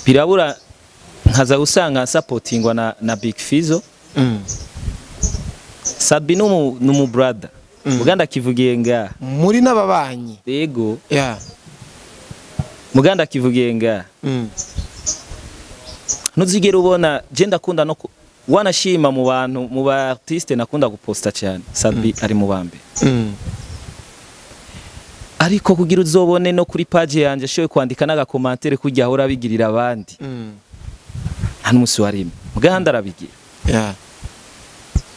Birabura nkaza gusanga supportingwa na Big Fizzo. Sat-B numu brother. Muganda kivugiye nga muri n'ababanyi. Yego. Yeah. Muganda kivugiye nga. Ntuzigera ubona je ndakunda no wanashima mu bantu mu ba artiste nakunda guposta cyane. Sat-B ari mu bambe. Ariko kugira uzobone no kuri page yanje ashoboye kwandika n'aga commentaire kujya ahora abigirira abandi. Nta n'umunsi warimo. Muganda arabigira. Yeah.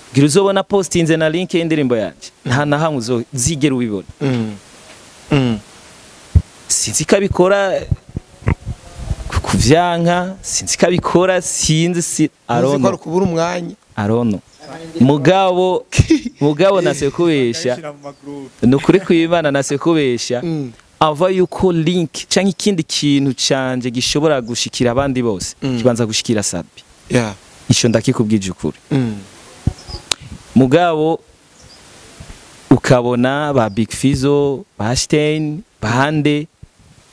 Kugira uzobona postinze na link y'indirimbo yanje. Nta na hamwe uzigera ubibona. Sinzi kabikora kuvyanka, sinzi kabikora, sinzi si arono. Kubura umwanya. Arono. Mugabo nasekubesha. Nukuri kwibana nasekubesha. Ava yuko link canke ikindi kintu canje gishobora gushikira abandi bose, kibanza gushikira Sat-B. Yeah. Ico ndakikubwije ukuri. Mugabo ukabona ba Big Fizzo, ba Stein, bande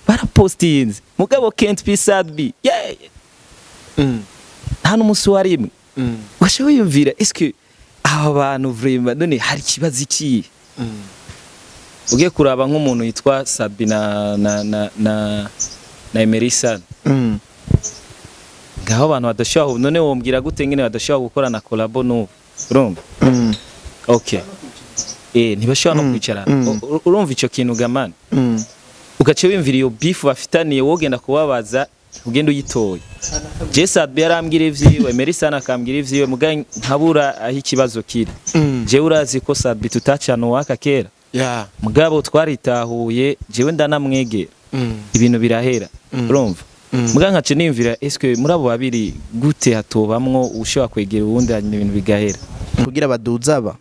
barapostinze. Mugabo can't be Sat-B. Yeah. Nta n'umunsi warimwe. Washoboye yumvira est-ce que aba bantu vraiment none hari kibazo iki? Ugiye kuraba nk'umuntu yitwa Sat-B na Emerson. Ngaho abantu badashobora none wombwira gute ngene badashobora gukora na collabo n'ubu. Urumva? Okay. Ntibashobora no kwicarana. Urumva ico kintu gamana. Ugace wimvira iyo beef bafitaniye wogenda kubabaza ugenda uyitoye. Je Sat-B yarambwira ivyiwe, Emerson akambwira ivyiwe, muga nkabura aho ikibazo kiri. Je urazi ko Sat-B tutacana waka kera. Yeah. Mugabo twaritahuye, jewe ndanamwegera. Ibintu birahera. Urumva? Muga nkace nimvira est-ce que muri abo babiri gute hatobamwo ushobora kwegera uwundi hanyuma ibintu bigahera. Kugira baduzaba.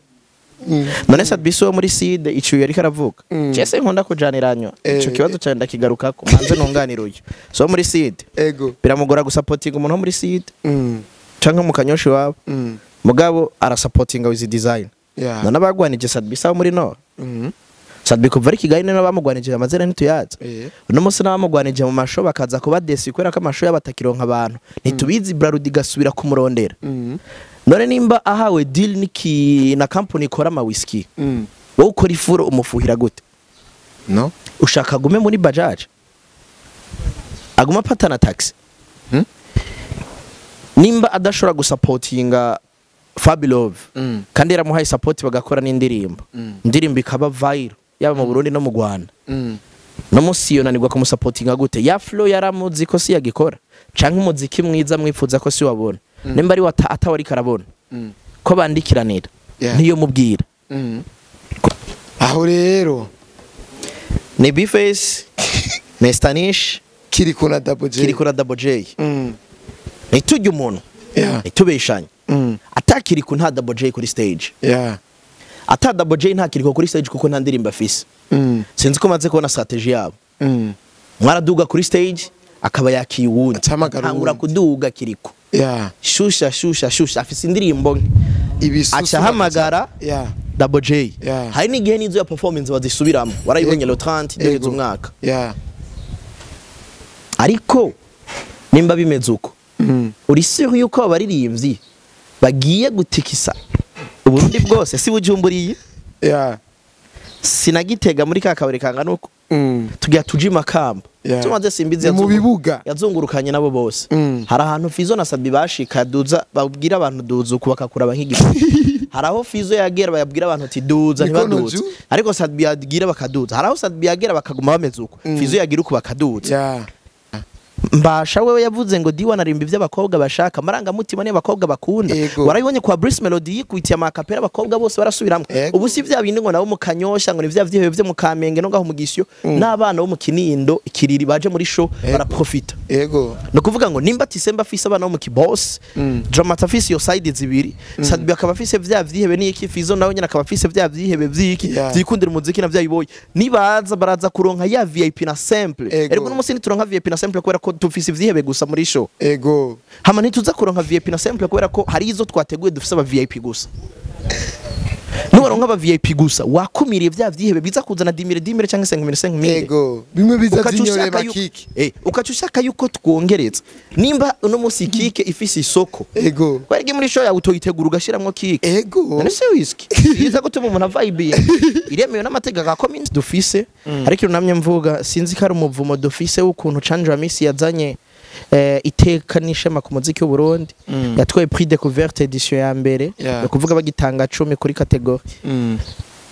None Sat-B so muri side icuye ariko aravuga. Cese nkunda kujaniranywa. Ico kibazo cyane ndakigarukako. Manze nunganira uyu. So muri side. Ego. Biramugora gusapotinga umuntu muri side. Canke mu kanyoshi wabo. Mugabo arasapotinga with design. Yeah. None abagwanije Sat-B sawa muri Nord. Sat-B kuva ari Kigali none bamugwanije amazina ntituyaza. Uno munsi nabamugwanije mu masho bakaza kuba desi kubera ko amasho yabatakironka abantu. Ntitubizi Brarudi gasubira kumurondera. None nimba ahawe deal niki na company ikora ama whisky. Wowe ukora ifuro umufuhira gute? No. Ushaka agume muri Bajaj? Aguma patana taxi. Nimba adashobora gusapotinga Fabilove kandi yaramuhaye support bagakora n'indirimbo. Indirimbo ikaba viral yaba mu Burundi no mu Rwanda. No musi yonanirwa kumusapotinga gute? Ya flow yaramuzi ko si yagikora canke umuziki mwiza mwifuza ko si wabona. Nimba ari atawari karabona ko bandikiranira niyo mubwira. Aho rero ni Bface, ni Stanish, Kiriko na Double J. Kiriko na Double J. Nitujye umuntu. Nitubeshanye. Atakiriko nta Double J kuri stage. Ata Double J nta Kiriko kuri stage kuko nta ndirimbo afise. Sinzi ko maze kubona strategy yabo. Mwaraduga kuri stage akaba yakiye uwundi. Atangura kuduga Kiriko. Shusha shusha shusha afise indirimbo ibisusu acahamagara Double J. Hari n'igihe n'izo ya performance bazisubiramo. Warayibonye le 30 duheze umwaka. Ariko nimba bimeze uko uri sûr yuko abaririmbyi bagiye gutikisa Uburundi bwose si bujumburiye. Sinagitega muri ka kabari kangana uko. Tugiye tuje Makamba. Tumaze simbizi mu bibuga yazungurukanye nabo bose. Hari ahantu Fizzo na Sat-B bashika duza babwira abantu duza uko bakakuraba nk'igiti. Hari aho Fizzo yagera bayabwira abantu ati duza ntibaduza. Ariko Sat-B yagira bakaduza. Hari aho Sat-B yagera bakaguma bameze uko. Fizzo yagira uko bakaduza. Mbasha wewe yavuze ngo D1 arimba ivy'abakobwa bashaka amarangamutima ni abakobwa bakunda. Warabibonye kwa Bruce Melody yikwitiye amakapera abakobwa bose barasubiramwe. Ubu si vya bindi ngo nabo mu Kanyosha ngo ni vya vyihebe vyo mu Kamenge no ngaho mu Gisyo n'abana bo mu Kinindo ikiriri baje muri show baraprofita. Yego. No kuvuga ngo nimba Tisemba afise abana bo mu Kibos, Drama afise yo side zibiri, Sat-B akaba afise vya vyihebe n'iki, Fizzo nawe nyene akaba afise vya vyihebe vy'iki vyikundira umuziki na vyayiboye. Nibaza baraza kuronka ya VIP na simple. Ergo n'umusi nituronka VIP na simple kubera ko tufise ivyihebe gusa muri show. Ego. Hama ntituza kuronka VIP na simple kubera ko hari izo twateguye dufise aba VIP gusa. Nubaronka aba VIP gusa wakumiriye vya vyihebe biza kuzana 10000 10000 cyangwa 5000 5000. Ego bimwe biza zinyoreba kike. Ukaca ushaka yuko twongereza nimba uno munsi kike ifise isoko. Ego kwerege muri show yawe utoyitegura ugashiramwo kike. Ego none se whisky yiza gutuma umuntu vibe iremewe n'amategeko akomins dufise. Ariko namye mvuga sinzi ko ari umuvumo dufise w'ukuntu Chandra Miss yazanye iteka n'ishema ku muziki w'u Burundi. Yatwaye prix découverte edition ya mbere, no kuvuga bagitanga 10 kuri category.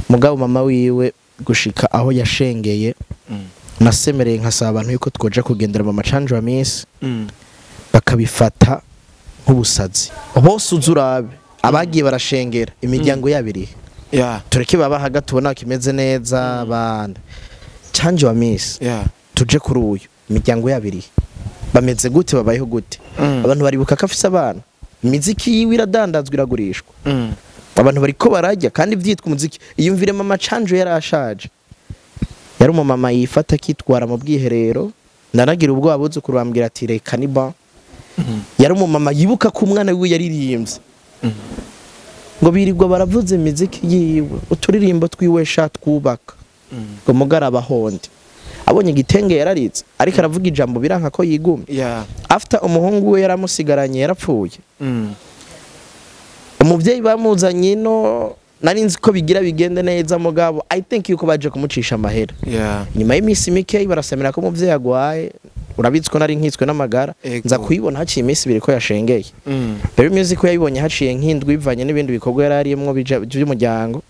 Mugabo mama wiwe gushika aho yashengeye, nasemereye nkasaba abantu yuko twoja kugendera mama Chandra Miss, bakabifata nk'ubusazi. Bose uzurabe abagiye barashengera imiryango yabiri. Tureke baba hagati ubona kimeze neza bana. Chandra Miss tuje kuri uyu imiryango yabiri bameze gute, babayeho gute? Abantu baribuka ko afise abana, imiziki yiwe iradandazwa iragurishwa, abantu bariko barajya kandi vyitwa umuziki. Iyumvire mama Chandra yarashaje, yari umumama yifata akitwara mu bwiherero, naragira ubwo abuzukuru bambwira ati reka ni ba. Yari umumama yibuka ko umwana wiwe yaririmbye, ngo birirwa baravuze imiziki yiwe, uturirimbo twiwe sha twubaka, ngo mugaraba honde. Abonye igitenge yararitse ariko aravuga ijambo biranka ko yigumye. After umuhungu we yaramusigaranye yarapfuye. Umuvyeyi bamuzanye ino nari nzi ko bigira bigende neza mugabo I think yuko baje kumucisha amahera. Nyuma y'imisi mike barasemera ko umuvyeyi agwaye, urabitswe ko nari nkitswe n'amagara, nza kuyibona haciye imisi ibiri ko yashengeye. Rero music ko yayibonye haciye nk'indwi bivanye n'ibindi bikorwa yarariyemwo by'umuryango.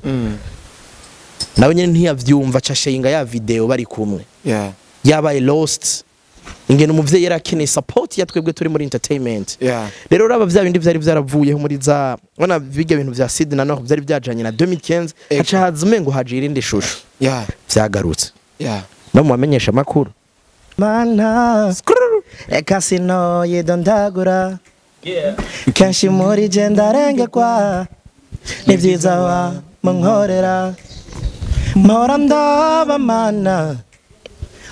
Nawe nyene ntiyavyumva cashenga ya video bari kumwe. Yabaye lost. Ingene umuvyeyi yarakeneye support ya twebwe turi muri entertainment. Rero raba vya bindi vyari vyaravuyeho muri za bona bijya bintu vya Sid na Nord vyari vyajanye na 2015, haca haza umengo haje irindi shusho. Vyagarutse. No mubamenyesha makuru. Mana eka sino yedondagura. Kenshi muri je ndarengekwa nivyiza wa munkorera. Mpora ndaba mana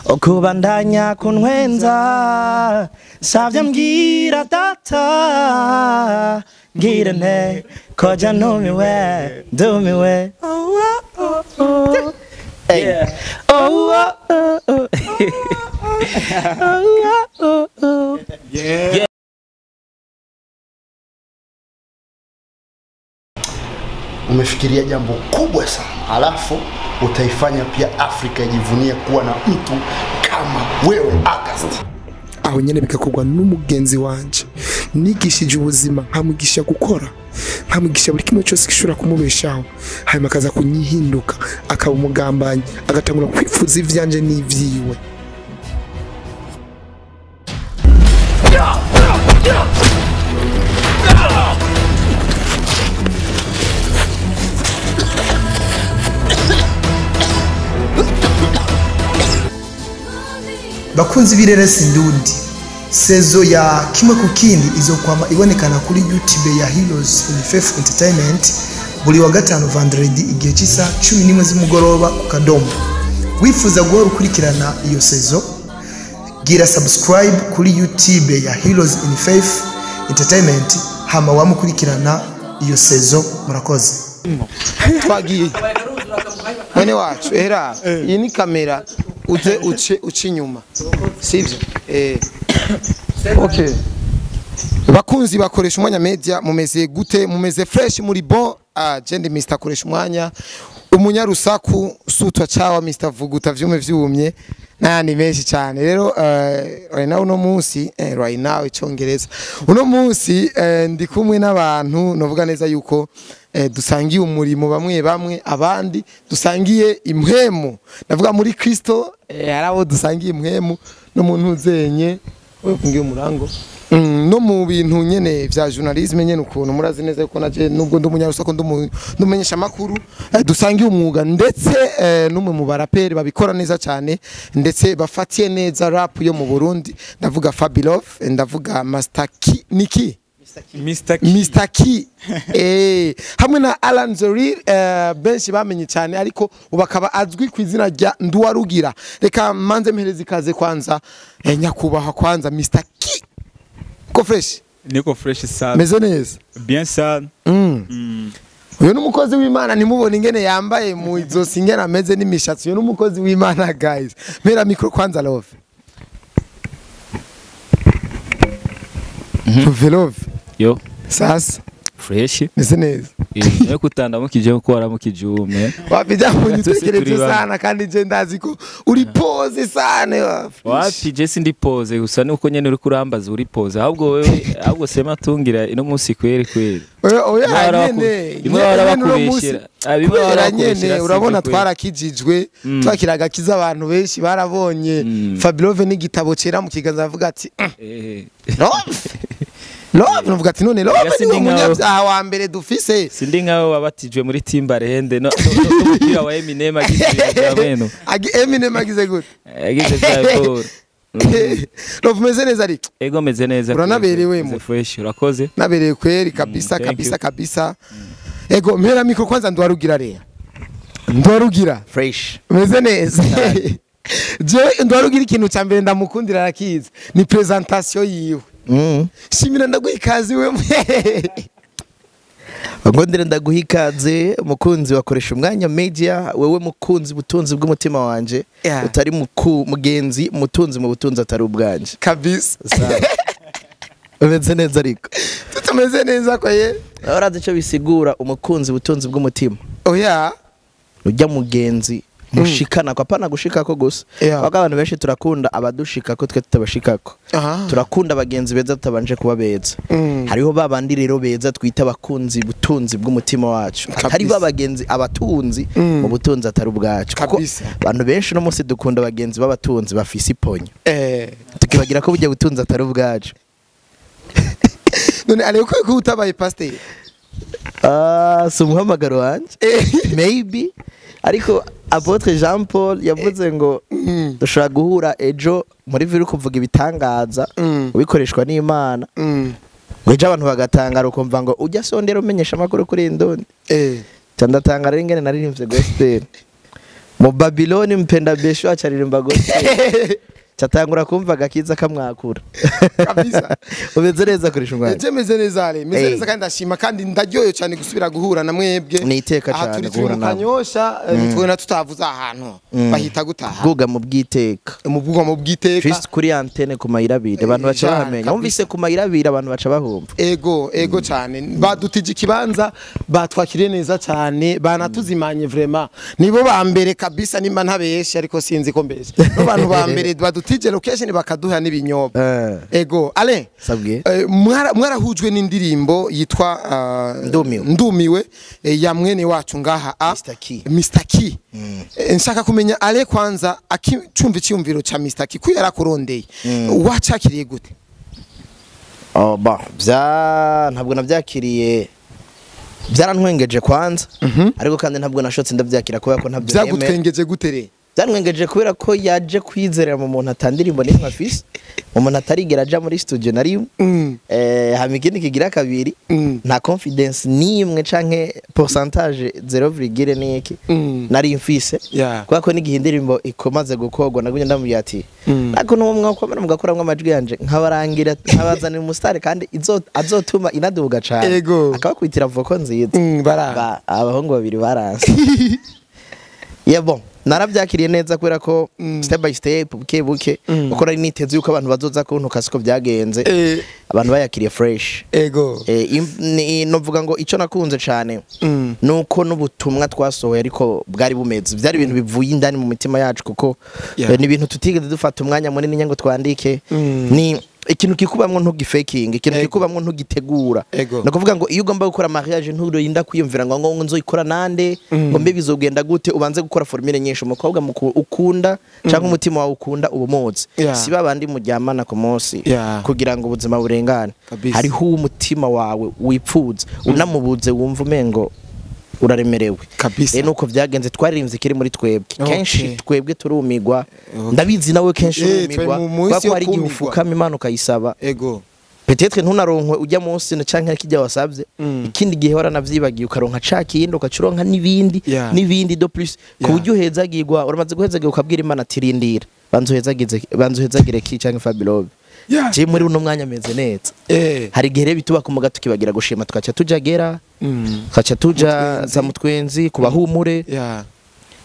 okubandanya kuntwenza, savye mbwira data ngira nte koja ntumiwe ndumiwe. Oh oh oh oh oh oh oh. Umefikiria jambo kubwa sana, alafu utaifanya pia Afrika ijivunie kuwa na mtu kama wewe August. Aho nyene bikakogwa n'umugenzi wanje nigishije ubuzima, nkamugisha gukora, nkamugisha buri kimwe cyose gishobora kumubeshaho, hanyuma akaza kunyihinduka akaba umugambanyi, agatangura kwifuza ivyanje n'ivyiwe. Bakunzi b'ireresi ndundi, sezo ya kimwe ku kindi izokwama ibonekana kuri YouTube ya Heroes in Faith Entertainment buri wa gatanu vendredi igihe cy'isa 11 z'umugoroba ku kadomo. Wifuza guhora ukurikirana iyo sezo, gira subscribe kuri YouTube ya Heroes in Faith Entertainment hama wamukurikirana iyo sezo. Murakoze. Twagiye mwene wacu era iyi ni kamera uze uce uci inyuma sivyo? Okay, bakunzi bakoresha umwanya media, mumeze gute? Mumeze fresh? Muri bon? Jendi Mr koresha umwanya umunyarusaku sutwa cawa Mr Vuguta vyume vyumye nani menshi cyane. Rero right now uno munsi right now icongereza uno munsi ndi kumwe n'abantu novuga neza yuko dusangiye umurimo bamwe bamwe, abandi dusangiye impwemu. Ndavuga muri Kristo harabo dusangiye impwemu no muntu uzenye ngiye umurango no mu bintu nyene vya journalisme nyene ukuntu murazi neza yuko naje nubwo ndi umunyarusako ndumenyesha makuru dusangiye umwuga ndetse numwe mu baraperi babikora neza cyane ndetse bafatiye neza rap yo mu Burundi. Ndavuga Fabilove, ndavuga Master Key, Niki Mr. Key hamwe na Alan Zorir benshi bamenye cyane ariko ubakaba azwi ku izina rya Nduwarugira. Reka manze mpereze ikaze kwanza nyakubahwa kwanza Mr. Key. Ko fresh? Niko fresh sana. Meze neza? Bien sana. Uyu n'umukozi w'Imana, ntimubone ingene yambaye mu izosi, ingene ameze n'imishatsi. Uyu n'umukozi w'Imana guys. Mera micro kwanza, Love. Love, Love. Yo. Sasa. Fresh. Meze neza. Niyo kutandamukije ko waramukije ume. Wapi, jambo nitekereje sana kandi je ndazi ko uri pose sana. Wapi, je sindi pose, gusa nuko nyene uri kurambaza uri pose. Ahubwo wewe, ahubwo sema tungira ino munsi kweri kweri. Oya oya, nyene. Imwe warabakubeshera. Abimwe warabakubeshera. Urabona twarakijijwe, twakiraga kiza, abantu benshi barabonye Fabilove n'igitabo cera mu kiganza avuga ati Love. Love, nuvuga ati none Love ni umunyabyaha wa mbere dufise. Sindi nkawe wabatijwe muri Timbarende no umupira wa Eminem agize bya beno. Eminem agize gute? Agize bya boro. Love, meze neza ariko. Ego, meze neza. Uranaberewe mu. Fresh, urakoze. Nabereye kweri kabisa kabisa kabisa. Ego, mpera micro kwanza ndwarugira rea. Ndwarugira. Fresh. Meze neza. Je ndwarugira, ikintu cya mbere ndamukundira arakizi. Ni presentation yiwe. Shimira ndaguha ikaze we. Ngondere ndaguha ikaze mukunzi wakoresha umwanya media, wewe mukunzi butunzi bw'umutima wanje, utari mugenzi mutunzi mu butunzi atari ubwanje. Kabisa. Umeze neza ariko. Tutumeze neza koye. Urazi ico bisigura umukunzi butunzi bw'umutima? Oya. Ujya mugenzi mushikana, kwa pana gushikako gusa. Waga abantu benshi turakunda abadushikako twe tutabashikako. Turakunda abagenzi beza tutabanje kuba beza. Hariho babandi rero beza twita abakunzi butunzi bw'umutima wacu. Atari babagenzi abatunzi mu butunzi atari ubwacu. Kuko abantu benshi no munsi dukunda abagenzi b'abatunzi bafise iponyo. Tukibagira ko bujya butunzi atari ubwacu. None ariko ko utabaye pasteur? Si umuhamagaro wanje. Maybe. Ariko Apotre Jean Paul yavuze ngo dushobora guhura ejo muri viru kuvuga ibitangaza ubikoreshwa n'Imana, ngo ejo abantu bagatangara ukumva ngo ujya sondera umenyesha amakuru kuri Indundi. Ndatangara ingene naririmbye gospel mu Babiloni, mpenda besho acaririmba gospel, cyatangura kumva gakiza kamwakura. Kabisa. Umeze neza kurisha umwana? Je meze neza ale, meze neza kandi ndashima kandi ndaryoyo cyane gusubira guhura na mwebwe. Ni iteka cyane guhura nawe. Kanyosha nitwe tutavuza ahantu bahita gutaha. Bwuga mu bwiteka. Mu bwuga mu bwiteka. Just kuri antenne ku mayirabire abantu baca bahamenya. Wumvise ku mayirabire abantu baca bahumva. Ego ego cyane. Badutije ikibanza, batwakiriye neza cyane, banatuzimanye vraiment. Nibo ba mbere kabisa, nimba ntabeshe ariko sinzi ko mbeshe. No bantu ba mbere badutije location bakaduha n'ibinyobwa. Ego ale mwarahujwe n'indirimbo yitwa Ndumiwe ya mwene wacu ngaha Mr. Key. Nshaka kumenya ale kwanza akicumva icyumviro cha Mr. Key ko yarakurondeye, wacakiriye gute? Oh ba bya ntabwo nabyakiriye, byarantwengeje kwanza, ariko kandi ntabwo nashotse ndabyakira kubera ko ntabyo nemera. Byagutwengeje gute re? Byantwengeje kubera ko yaje kwizerera mu muntu atandirimbo n'imwe afise, umuntu atarigera aja muri studio na rimwe. Hama ikindi kigira kabiri, nta confidence n'imwe canke pourcentage 0, n'iki nari mfise, kubera ko n'igihe indirimbo ikomaze gukorwa nagumye ndamubwira ati nako n'uwo mwakomera mugakuramwo amajwi yanje nkabarangira nkabazanira umusitari kandi azotuma inaduga cane, akabakwitira voko nziza. Abahungu babiri baranse. Yeah, bon, narabyakiriye neza kubera ko step by step, buke buke, uko nari niteze yuko abantu bazoza kuntuka siko byagenze. Abantu bayakiriye fresh. Ego. Novuga ngo ico nakunze cane nuko n'ubutumwa twasohoye ariko bwari bumeze, byari ibintu bivuye indani mu mitima yacu, kuko ni ibintu tutigeze dufata umwanya munini ngo twandike. Ni ikintu kikubamwo ntugifaking, ikintu kikubamwo ntugitegura. Nakuvuga ngo iyo ugomba gukora mariage nturinda kwiyumvira ngo ngo nzoyikora nande, ngo mbe bizogenda gute, ubanze gukora formule nyinshi. Umukobwa ukunda cyangwa umutima wawe ukunda ubumuzi, si babandi mujyamana ku munsi kugira ngo ubuzima burengane. Hariho umutima wawe wipfuza, unamubuze wumva umengo uraremerewe. Nuko byagenze, twaririmbye kiri muri twebwe. Kenshi twebwe turumigwa, ndabizi nawe kenshi urumigwa, kuko hari igihe ufukama Imana ukayisaba. Ego. Peut-être ntunaronkwe ujya munsi na canke kijya wasabye, ikindi gihe waranavyibagiye ukaronka ca kindi, ukacuronka n'ibindi n'ibindi do plus, ku buryo uhezagirwa. Uramaze guhezagirwa ukabwira Imana ati rindira, banzu uhezagire ki canke Fabilove. Je muri uno mwanya meze neza. Hari igihe rero bituba kumuga tukibagira gushima, tukaca tuja gera, tukaca tuja za mutwenzi kubahumure.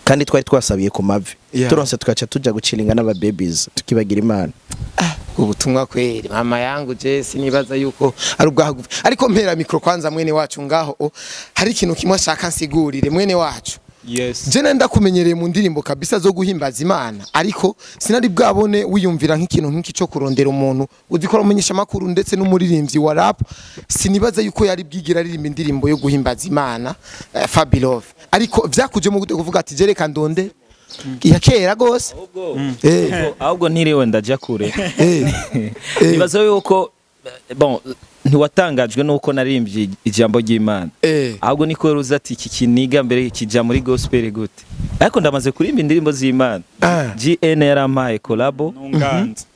Kandi twari twasabiye ku mavi. Turonse tukaca tuja gucilinga n'aba babies tukibagira Imana. Ubutumwa kweri mama yangu je sinibaza yuko ari ubwahagufi, ariko mpera micro kwanza mwene wacu ngaho hari ikintu kimwe ashaka nsigurire mwene wacu. Yes. Je nenda kumenyereye mu ndirimbo kabisa zo guhimbaza Imana, ariko sinari bwabone wiyumvira nk'ikintu nk'iki cyo kurondera umuntu uzikora umunyesha makuru ndetse n'umuririmbyi wa rap. Sinibaza yuko yari bwigira aririmba indirimbo yo guhimbaza Imana, Fabilove, ariko vyakuje mu kuvuga ati jereka ndonde ya kera gose. Ahubwo ntiriwe ndaja kure. Nibaza yuko bon ntiwatangajwe nuko narimbye ijambo ry'Imana, ahubwo niko ruza ati iki kiniga mbere kija muri gospel gute, ariko ndamaze kurimba indirimbo z'Imana. GN yarampaye collabo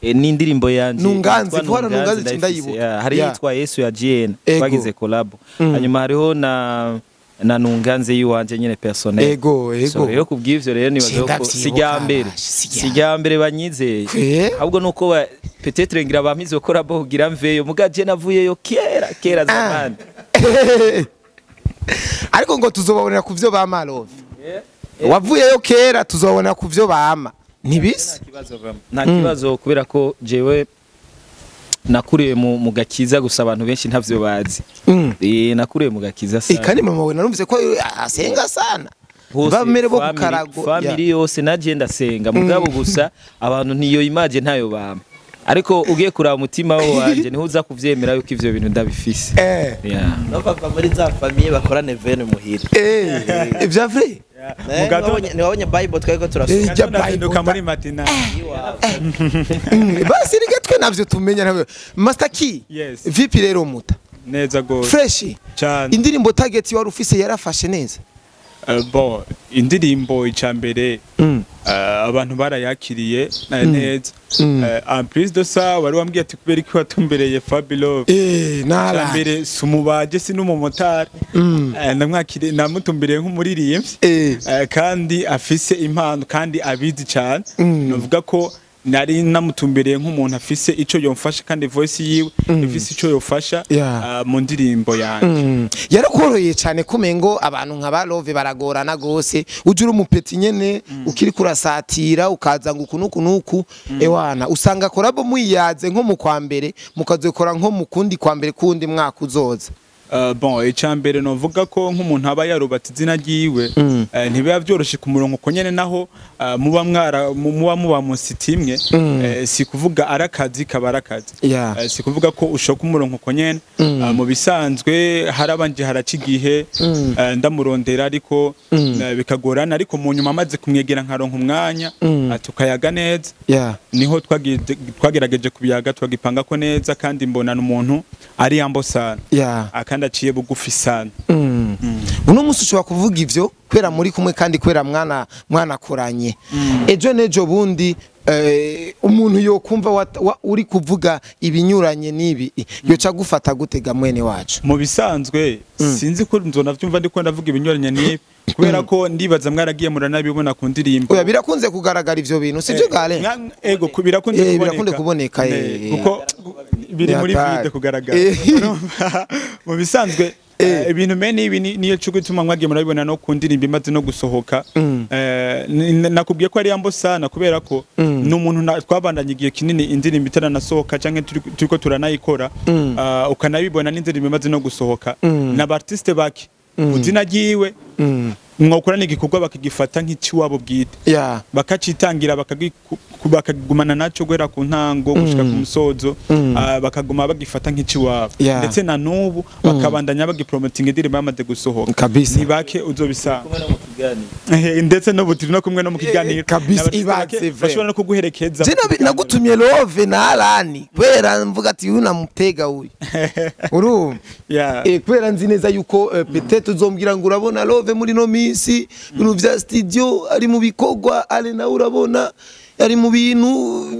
n'indirimbo yanje Nunganzi, vuba Nunganzi ndayibuka, hari yitwa Yesu ya GN twagize collabo, hanyuma hariho na Nunganze yiwanje nyene personnel. Ego. So rero kubw'ivyo rero nibaza ko sijya mbere banyizeye, ahubwo nuko peut-être ngira bampize collabo kugira mveyo, muga je navuyeyo kera zamani. Ariko ngo tuzobabonera kuvyo ba Malove. Wavuyeyo kera, tuzobabonera kuvyo bama. Ntibise? Nta kibazo kubera ko jewe nakuriye mu gakiza, gusa abantu benshi ntavyo bazi. Nakuriye mu gakiza sana. Kandi mama we narumvise ko asenga sana. Bamere bo kukarago. Family yose naje ndasenga, mugabo gusa abantu niyo image ntayo bama. Ariko ugiye kuraba umutima wanje niho uza kuvyemera yuko ivyo bintu ndabifise. No papa muri za famille bakorane vene muhira. Ivya vrai. Niwabonye Bible twari turasoma. Ijya Bible muri matina. Basi reka twe navyo tumenya navyo. Master Key. Yes. Vipi rero muta? Neza gose. Fresh. Cyane. Indirimbo target wari ufise yarafashe neza. Bon, indirimbo icambere abantu barayakiriye neza. En plus de ça wari wambwiye ati kubera ko watumbereye Fabilove. Nara. Icambere sumubaje si n'umumotari. Namwakiriye namutumbereye nk'umuririmbyi. Kandi afise impano kandi abizi cyane. Novuga ko nari namutumbereye nk'umuntu afise ico yomfasha kandi voice yiwe ifise ico yofasha mu ndirimbo yanje. Yarakoroye cyane kumengo abantu nka ba Love baragorana gose, uje uri umupeti nyene ukiri kurasatira ukaza ngo kunuku nuku ewana usanga collabo muyiyaze nko mu kwa mbere mukazokora nko mu kundi kwa mbere kundi mwaka uzoza. Bon, icambere novuga ko nk'umuntu aba yarubatse izina ryiwe ntibiba byoroshe ku murongo ko nyene naho muba mwara muba mu city imwe, si kuvuga arakazi kabarakazi, si kuvuga ko ushoka umurongo ko nyene. Mu bisanzwe harabanje haracigihe ndamurondera ariko bikagorana, ariko mu nyuma amaze kumwegera nkaronka umwanya tukayaga neza. Niho twagerageje kubiyaga twagipanga ko neza, kandi mbona n'umuntu ari yambo sana akandi aciye bugufi sana. Uno musi ushobora kuvuga ivyo kwera muri kumwe kandi kwera mwana koranye. Ejo nejo bundi umuntu yokumva uri kuvuga ibinyuranye nibi yoca gufata gutega mwene wacu. Mu bisanzwe sinzi ko nzona vyumva ndiko ndavuga ibinyuranye nibi kubera ko ndibaza mwaragiye muranabibona ku ndirimbo. Oya birakunze kugaragara ivyo bintu sivyo gale? Ego birakunze kuboneka kuko biri muri vide kugaragara. Mu bisanzwe ibintu mene ibi niyo cyo gutuma mwagiye murabibona no ku ndirimbo imaze no gusohoka. Nakubwiye ko ari yambo sana kubera ko n'umuntu twabandanye igihe kinini indirimbo itaranasohoka canke turiko turanayikora, ukanabibona n'indirimbo imaze no gusohoka na artiste bake izina ryiwe mwokorana igikorwa bakagifata nk'ikiwabo bwite, bakacitangira bakagumana naco guhera ku ntango gushika ku musozo, bakaguma bagifata nk'ikiwabo ndetse na nubu bakabandanya bagipromoting indirimbo yamaze gusohoka. Ni bake uzobisanga ndetse no butiri no kumwe no mu kiganiro bashobora no kuguherekeza. Nagutumye Love na Alani kwera mvuga ati uyu namutega uyu urumva kwera nzi neza yuko peut-être uzombwira ngo urabona Love muri no misi ibintu vya studio ari mu bikogwa, ale nawe urabona ari mu bintu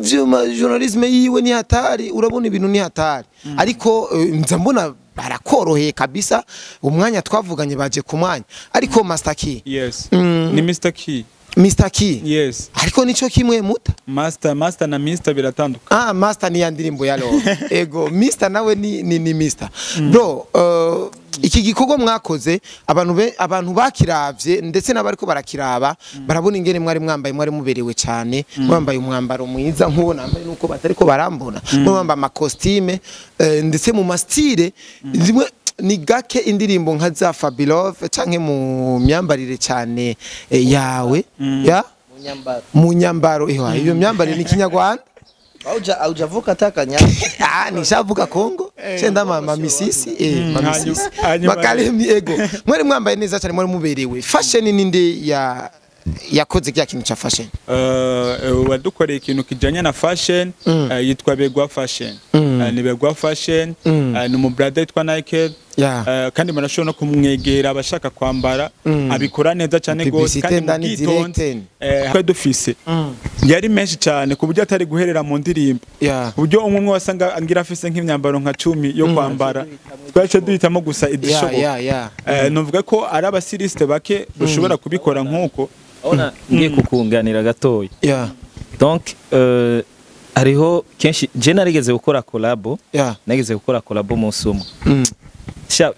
vy'uma journalisme yiwe ni hatari, urabona ibintu ni hatari. Ariko nza mbona barakoroheye kabisa, umwanya twavuganye baje ku mwanya. Ariko Master Key. Yes. Ni Mr. Key. Mr. Key. Yes. Ariko nico kimwe muta. Master na Mr biratandukanye. Ah, Master ni ya ndirimbo ya Love. Ego, Mr nawe ni Mr. Bro, iki gikorwa mwakoze abantu bakiravye ndetse n'abariko barakiraba barabona ingene mwari mwambaye, mwari muberewe cyane, mwambaye umwambaro mwiza nkuwo nambaye nuko batariko barambona, mwambaye amakostime ndetse mu mastile zimwe ni gake indirimbo nka za Fabilove canke mu myambarire cyane yawe ya mu nyambaro iyo myambarire ni Kinyarwanda. Aujavuka takanya. Ah, nishavuka Kongo. Chenda mama misisi mama misisi. Bakalemi ego. Mwari mwambaye neza cyane, mwari muberewe. Fashion ninde ya yakoze kya kintu cha fashion? Wadukoreye ikintu kijanye na fashion yitwa Begwa Fashion. Ni Begwa Fashion, ni mu brother yitwa Nike. Kandi murashobora no kumwegera abashaka kwambara, abikora neza cyane gose kandi mugitonze. Twe dufise yari menshi cyane ku buryo atari guherera mu ndirimbo, ku buryo umwe wasanga angira afise nk'imyambaro nka 10 yo kwambara, twace duhitamo gusa idishoboka. Novuga ko ari abasiriste bake bashobora kubikora nkuko. Ona ngiye kukunganira gatoya. Donc hariho kenshi je narigeze gukora collabo, nageze gukora collabo umunsi umwe.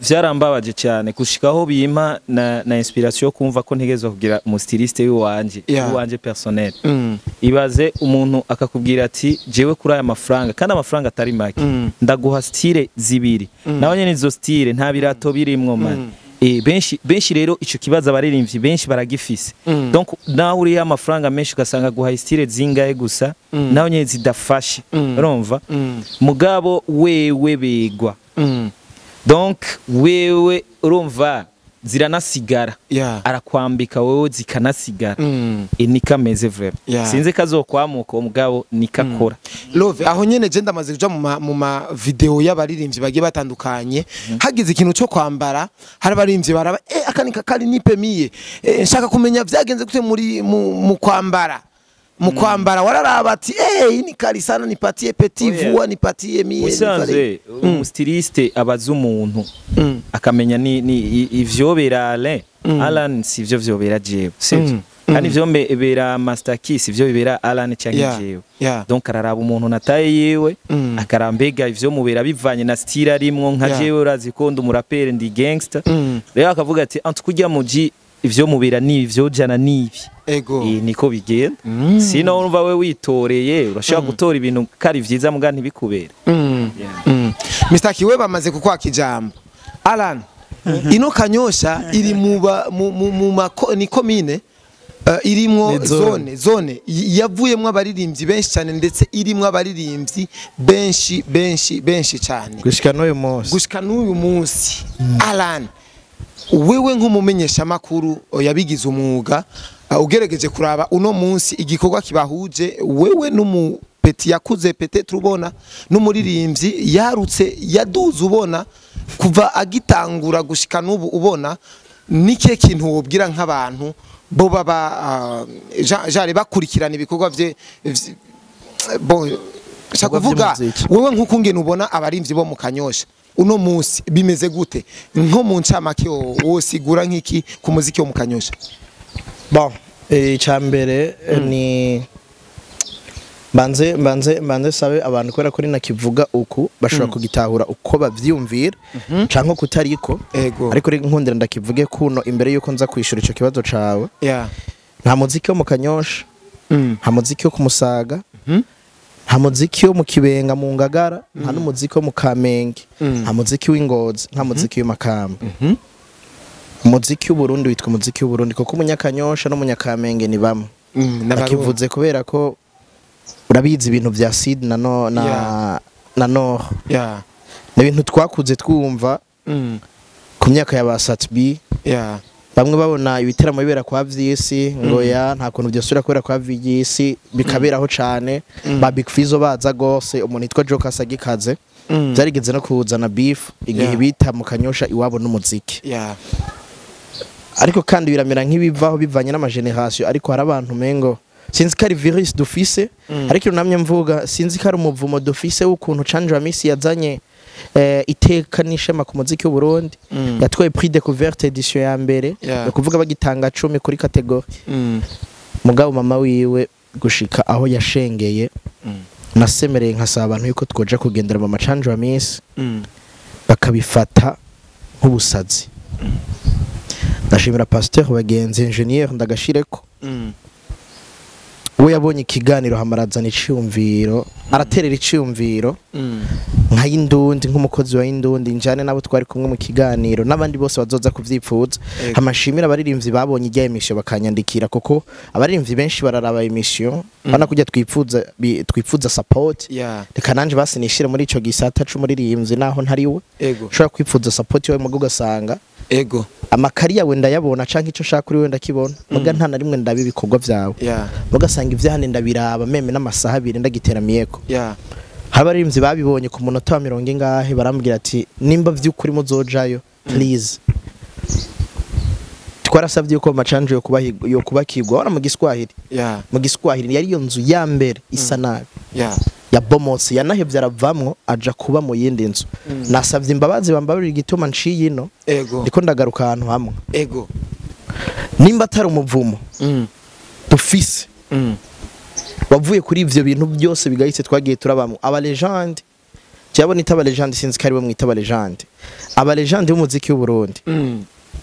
Vyarambabaje cyane gushikaho bimpa na inspiration kumva ko ntegezwa kugira umu styliste wanje personnel. Ibaze umuntu akakubwira ati jewe kuri aya mafaranga, kandi amafaranga atari make, ndaguha style zibiri, nawe nyene izo style nta birato birimwo man. Benshi rero ico kibazo abaririmbyi benshi baragifise. Donc nawe uri amafaranga menshi ugasanga guha style zingahe gusa, nawe nyene zidafashe, urumva? Mugabo wewe begwa. Donc wewe urumva ziranasigara, arakwambika wewe zikanasigara. Nikameze vraiment. Sinzi kazokwamuka umugabo nikakora. Love aho nyene je ndamaze kuja mu ma video y'abaririmbyi bagiye batandukanye, hagize ikintu cyo kwambara, hari abaririmbyi baraba akanika kari nipemiye, nshaka kumenya vyagenze gute muri mu kwambara. Mukwambara wararaba ati ni kali sana, nipatie petit voix, nipatie mie. Usanzwe umustyliste abaza umuntu akamenya ni ivyobera Alain, Alan si ivyo vyobera jewe, sivyo? Kandi ivyo bera Master Key si ivyo bibera Alan canke jewe. Donc araraba umuntu nataye yiwe, akarambega ivyo mubera bivanye na style arimwo, nka jewe urazi ko ndi umuraperi, ndi gangster. Rero akavuga ati antukujya muji ivyo mubera ni ivyo jana nibi. Ego. Niko bigenda. Sino urumva we witoreye urashobora gutora ibintu kari vyiza muga ntibikubere. Mr. Kiwe bamaze kukwaka ijambo. Alan, ino Kanyosha iri mu ni commune irimwo zone yavuyemwo abaririmbyi benshi cyane, ndetse irimwo abaririmbyi benshi cyane gushika n'uyu munsi. Alan, wewe nk'umumenyesha makuru yabigize umwuga, ugeregeje kuraba uno munsi igikorwa kibahuje wewe n'umupeti yakuze peut-être ubona n'umuririmbyi yarutse yaduze ubona kuva agitangura gushika n'ubu ubona, nike kintu wobwira nk'abantu bo baba jare bakurikirana ibikorwa vye bon kuvuga wewe nkuko ngene ubona abarimvyi bo mu Kanyosha uno munsi bimeze gute, nko mu ncamake wosigura nk'iki ku muziki wo mu Kanyosha? Bon, icambere ni banze sabe abantu kubera ko nakivuga uku bashobora kugitahura uko bavyumvira canke kutariko, ariko nkundira ndakivuge kuno imbere yuko nza kwishura ico kibazo cawe. Nta muziki wo mu Kanyosha, nta muziki wo kumusaga, nta muziki wo mu Kibenga mu Ngagara, nta n'umuziki wo mu Kamenge, nta muziki w'Ingozi, nta muziki w'Imakamba. Umuziki w'Uburundi witwa umuziki w'Uburundi kuko umunyakanyosha n'umunyakamenge ni bamwe. Nakivuze kubera ko urabizi ibintu vya Sid na no na Nord. Ni ibintu twakuze twumva ku myaka ya ba Satbi. Bamwe babona ibiteramo bibera kwa vyisi ngo ya nta kuntu byosubira kubera kwa vyisi bikaberaho cane, ba Big Fizzo baza gose, umuntu yitwa Joker Sagikaze byarigeze no kuzana beef igihe bita mu Kanyosha iwabo n'umuziki. Ariko kandi biramera nk'ibivaho bivanye n'amageneration, ariko hari abantu mengo sinzi ko ari virus dufise, ariko namye mvuga sinzi ko ari umuvumo dufise w'ukuntu Chanjo Amisi yazanye iteka n'ishema ku muziki w'u Burundi. Yatwaye prix découverte edition ya mbere, no kuvuga bagitanga 10 kuri category. Mugabo mama wiwe gushika aho yashengeye nasemereye nkasaba abantu yuko twoja kugendera mama Canjo Amissi bakabifata nk'ubusazi. Ndashimira pasteur bagenzi engineer ndagashireko. We yabonye ikiganiro hamarazana iciyumviro, araterera iciyumviro nka y'indundi, nk'umukozi wa y'indundi njane nabo twari kumwe mu kiganiro n'abandi bose bazoza kuvyipfuza. Hamashimira abaririmbyi babonye ijya emission bakanyandikira, kuko abaririmbyi benshi bararaba emission bana kujya twipfuza twipfuza support. Reka nanje basinishire muri ico gisata c'umuririmbyi naho ntariwe ushobora kwipfuza support yawe mugo ugasanga ego amakari yawe ndayabona canke ico nshaka kuri we ndakibona, muga nta na rimwe ndabi ibikorwa vyawe, mugasanga ivyahane ndabiraba meme n'amasaha abiri ndagiteramiyeko. Abaririmbyi babibonye ku munota wa mirongo ingahe barambwira ati nimba vy'ukuri muzojayo please. Twarasavye yuko Macanje yo kubakirwa wana mu Giswahili. Mu Giswahili yari iyo nzu ya mbere isa nabi yabomotse, yanahevye aravamwo aja kuba mu yindi nzu. Nasavye imbabazi bambabarira igituma nciye ino, ndiko ndagaruka ahantu hamwe. Ego nimba atari umuvumo dufise wavuye kuri ivyo bintu byose bigahitse twagiye turabamwo. Aba legende cyabo nita aba legende, sinzi ko ari bo mwita aba legende, aba legende y'umuziki w'u Burundi.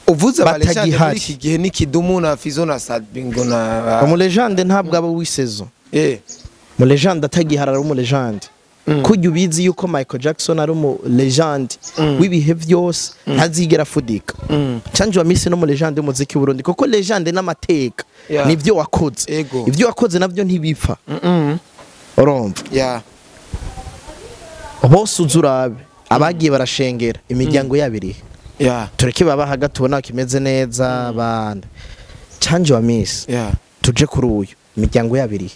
Uvuze aba legende muri iki gihe ni Kidumu na Fizo na Sadbingo na umu legende ntabwo aba w'isezo. Mu legende atagihara ari umu legende. Kujya ubizi yuko Michael Jackson ari umu legende w'ibihe byose ntazigera afudika. Canjo Amissi no mu legende y'umuziki w'u Burundi, kuko legende n'amateka nivyo wakoze. Ivyo wakoze navyo ntibipfa. Urumva? Bose uzurabe abagiye barashengera imiryango yabiri. Tureke baba hagati ubona kimeze neza bande. Canjo Amissi tuje kuri uyu imiryango yabiri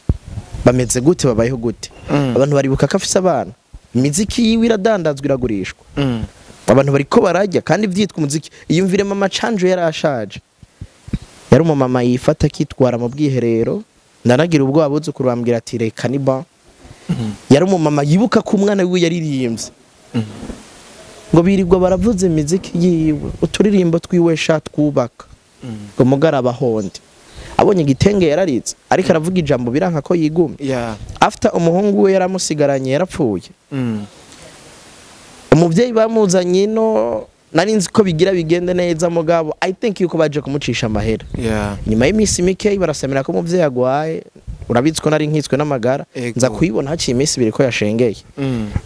bameze gute, babayeho gute? Abantu baribuka ko afise abana, imiziki yiwe iradandazwa iragurishwa, abantu bariko barajya kandi vyitwa umuziki. Iyumvire mama Canjo yarashaje, yari umumama yifata akitwara mu bwiherero, ndanagira ubwo abuzukuru bambwira ati reka ni ba. Yari umumama yibuka ko umwana wiwe yaririmbye ngo birirwa baravuze imiziki yiwe, uturirimbo twiwe sha twubaka, ngo mugaraba honde. Abonye igitenge yararitse ariko aravuga ijambo biranka ko yigumye. After umuhungu we yaramusigaranye yarapfuye. Umuvyeyi bamuzanye ino nari nzi ko bigira bigende neza mugabo I think yuko baje kumucisha amahera. Nyuma y'imisi mike barasemera ko umuvyeyi agwaye, urabitswe ko nari nkitswe n'amagara, nza kuyibona haciye imisi ibiri ko yashengeye.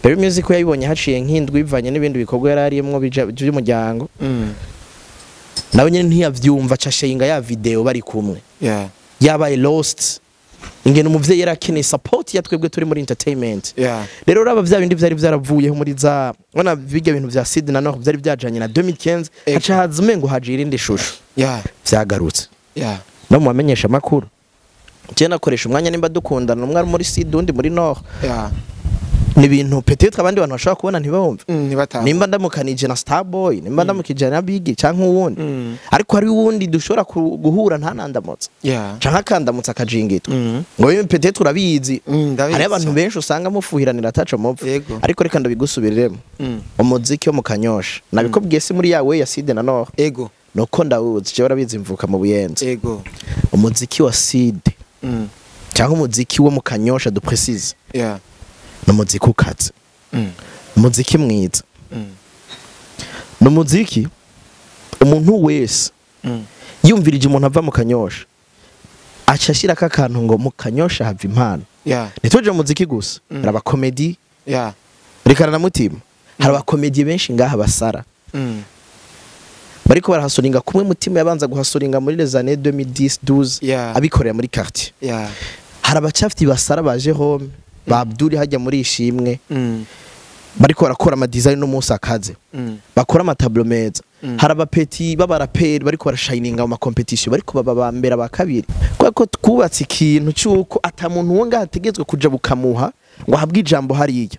Baby Music ko yayibonye haciye nk'indwi bivanye n'ibindi bikorwa yarariyemwo by'umuryango. Nawe nyene ntiyavyumva cashenga ya video bari kumwe. Yabaye lost. Ingene umuvyeyi yarakeneye support ya twebwe turi muri entertainment. Rero raba vya bindi vyari vyaravuyeho muri za ona biga bintu vya Sid na Nord vyari vyajanye na 2015, haca haza umengo haje irindi shusho. Vyagarutse. No mu bamenyesha makuru. Je nakoresha umwanya nimba dukundana umwe ari muri Sid undi muri Nord. Ni ibintu peut-être abandi bantu bashobora kubona ntibumve. Nimba ndamukanije na Starboy, nimba ndamukije na Biggie canke uwundi. Ariko hari uwundi dushobora guhura ntanandamutse. Canke akandamutse akajingitwa. Ngo peut-être urabizi. Hari abantu benshi usanga mufuhiranira ataco mupfa. Ariko reka ndabigusubiriremo. Umuziki wo mu Kanyosha. Nabikubwiye si muri yawe ya Sid na Nord. Ego. Nuko ndawuzi, je barabizi mvuka mu Buyenzi. Ego. Umuziki wa Sid. Canke umuziki wo mu Kanyosha du précise. Numuziki ukaze. Umuziki mwiza. Numuziki umuntu wese yumvirije umuntu ava mu Kanyosha aca ashirako akantu ngo mu Kanyosha hava impano. Ntituje muziki gusa, hari aba comedy, rekana na mutima. Hari aba comedy benshi ngaha basara. Bariko barahasuringa kumwe mutima yabanza guhasuringa muri les années 2010 12 abikorera muri quartier. Hari abacafti basara baje home ba Abdul hajya muri ishimwe bariko barakora ama design no munsi akaze, bakora ama tableau meza. Hari abapeti b'abaraperi bariko barashininga mu ma competition, bariko baba mbere ba kabiri, kubera ko twubatse ikintu cy'uko ata muntu wo ngaha ategetswe kuja bukamuha ngo ahabwe ijambo hariya.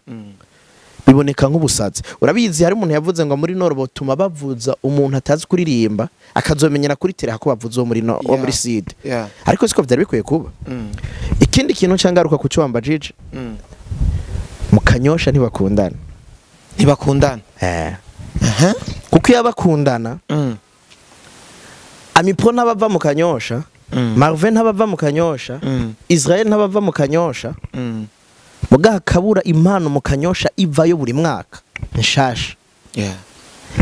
Biboneka nk'ubusazi. Urabizi hari umuntu yavuze ngo muri Nord botuma bavuza umuntu atazi kuririmba akazomenyera kuri tele hako bavuza muri no wo muri Sid. Ariko siko vyari bikwiye kuba. Ikindi kintu cangaruka ku cyo wambajije. Mu Kanyosha ntibakundana. Ntibakundana. Kuko iyo abakundana Amipro n'abava mu Kanyosha Marvin ntabava mu Kanyosha, Israel ntabava mu Kanyosha, mugaha kabura impano mu Kanyosha ivayo buri mwaka nshasha.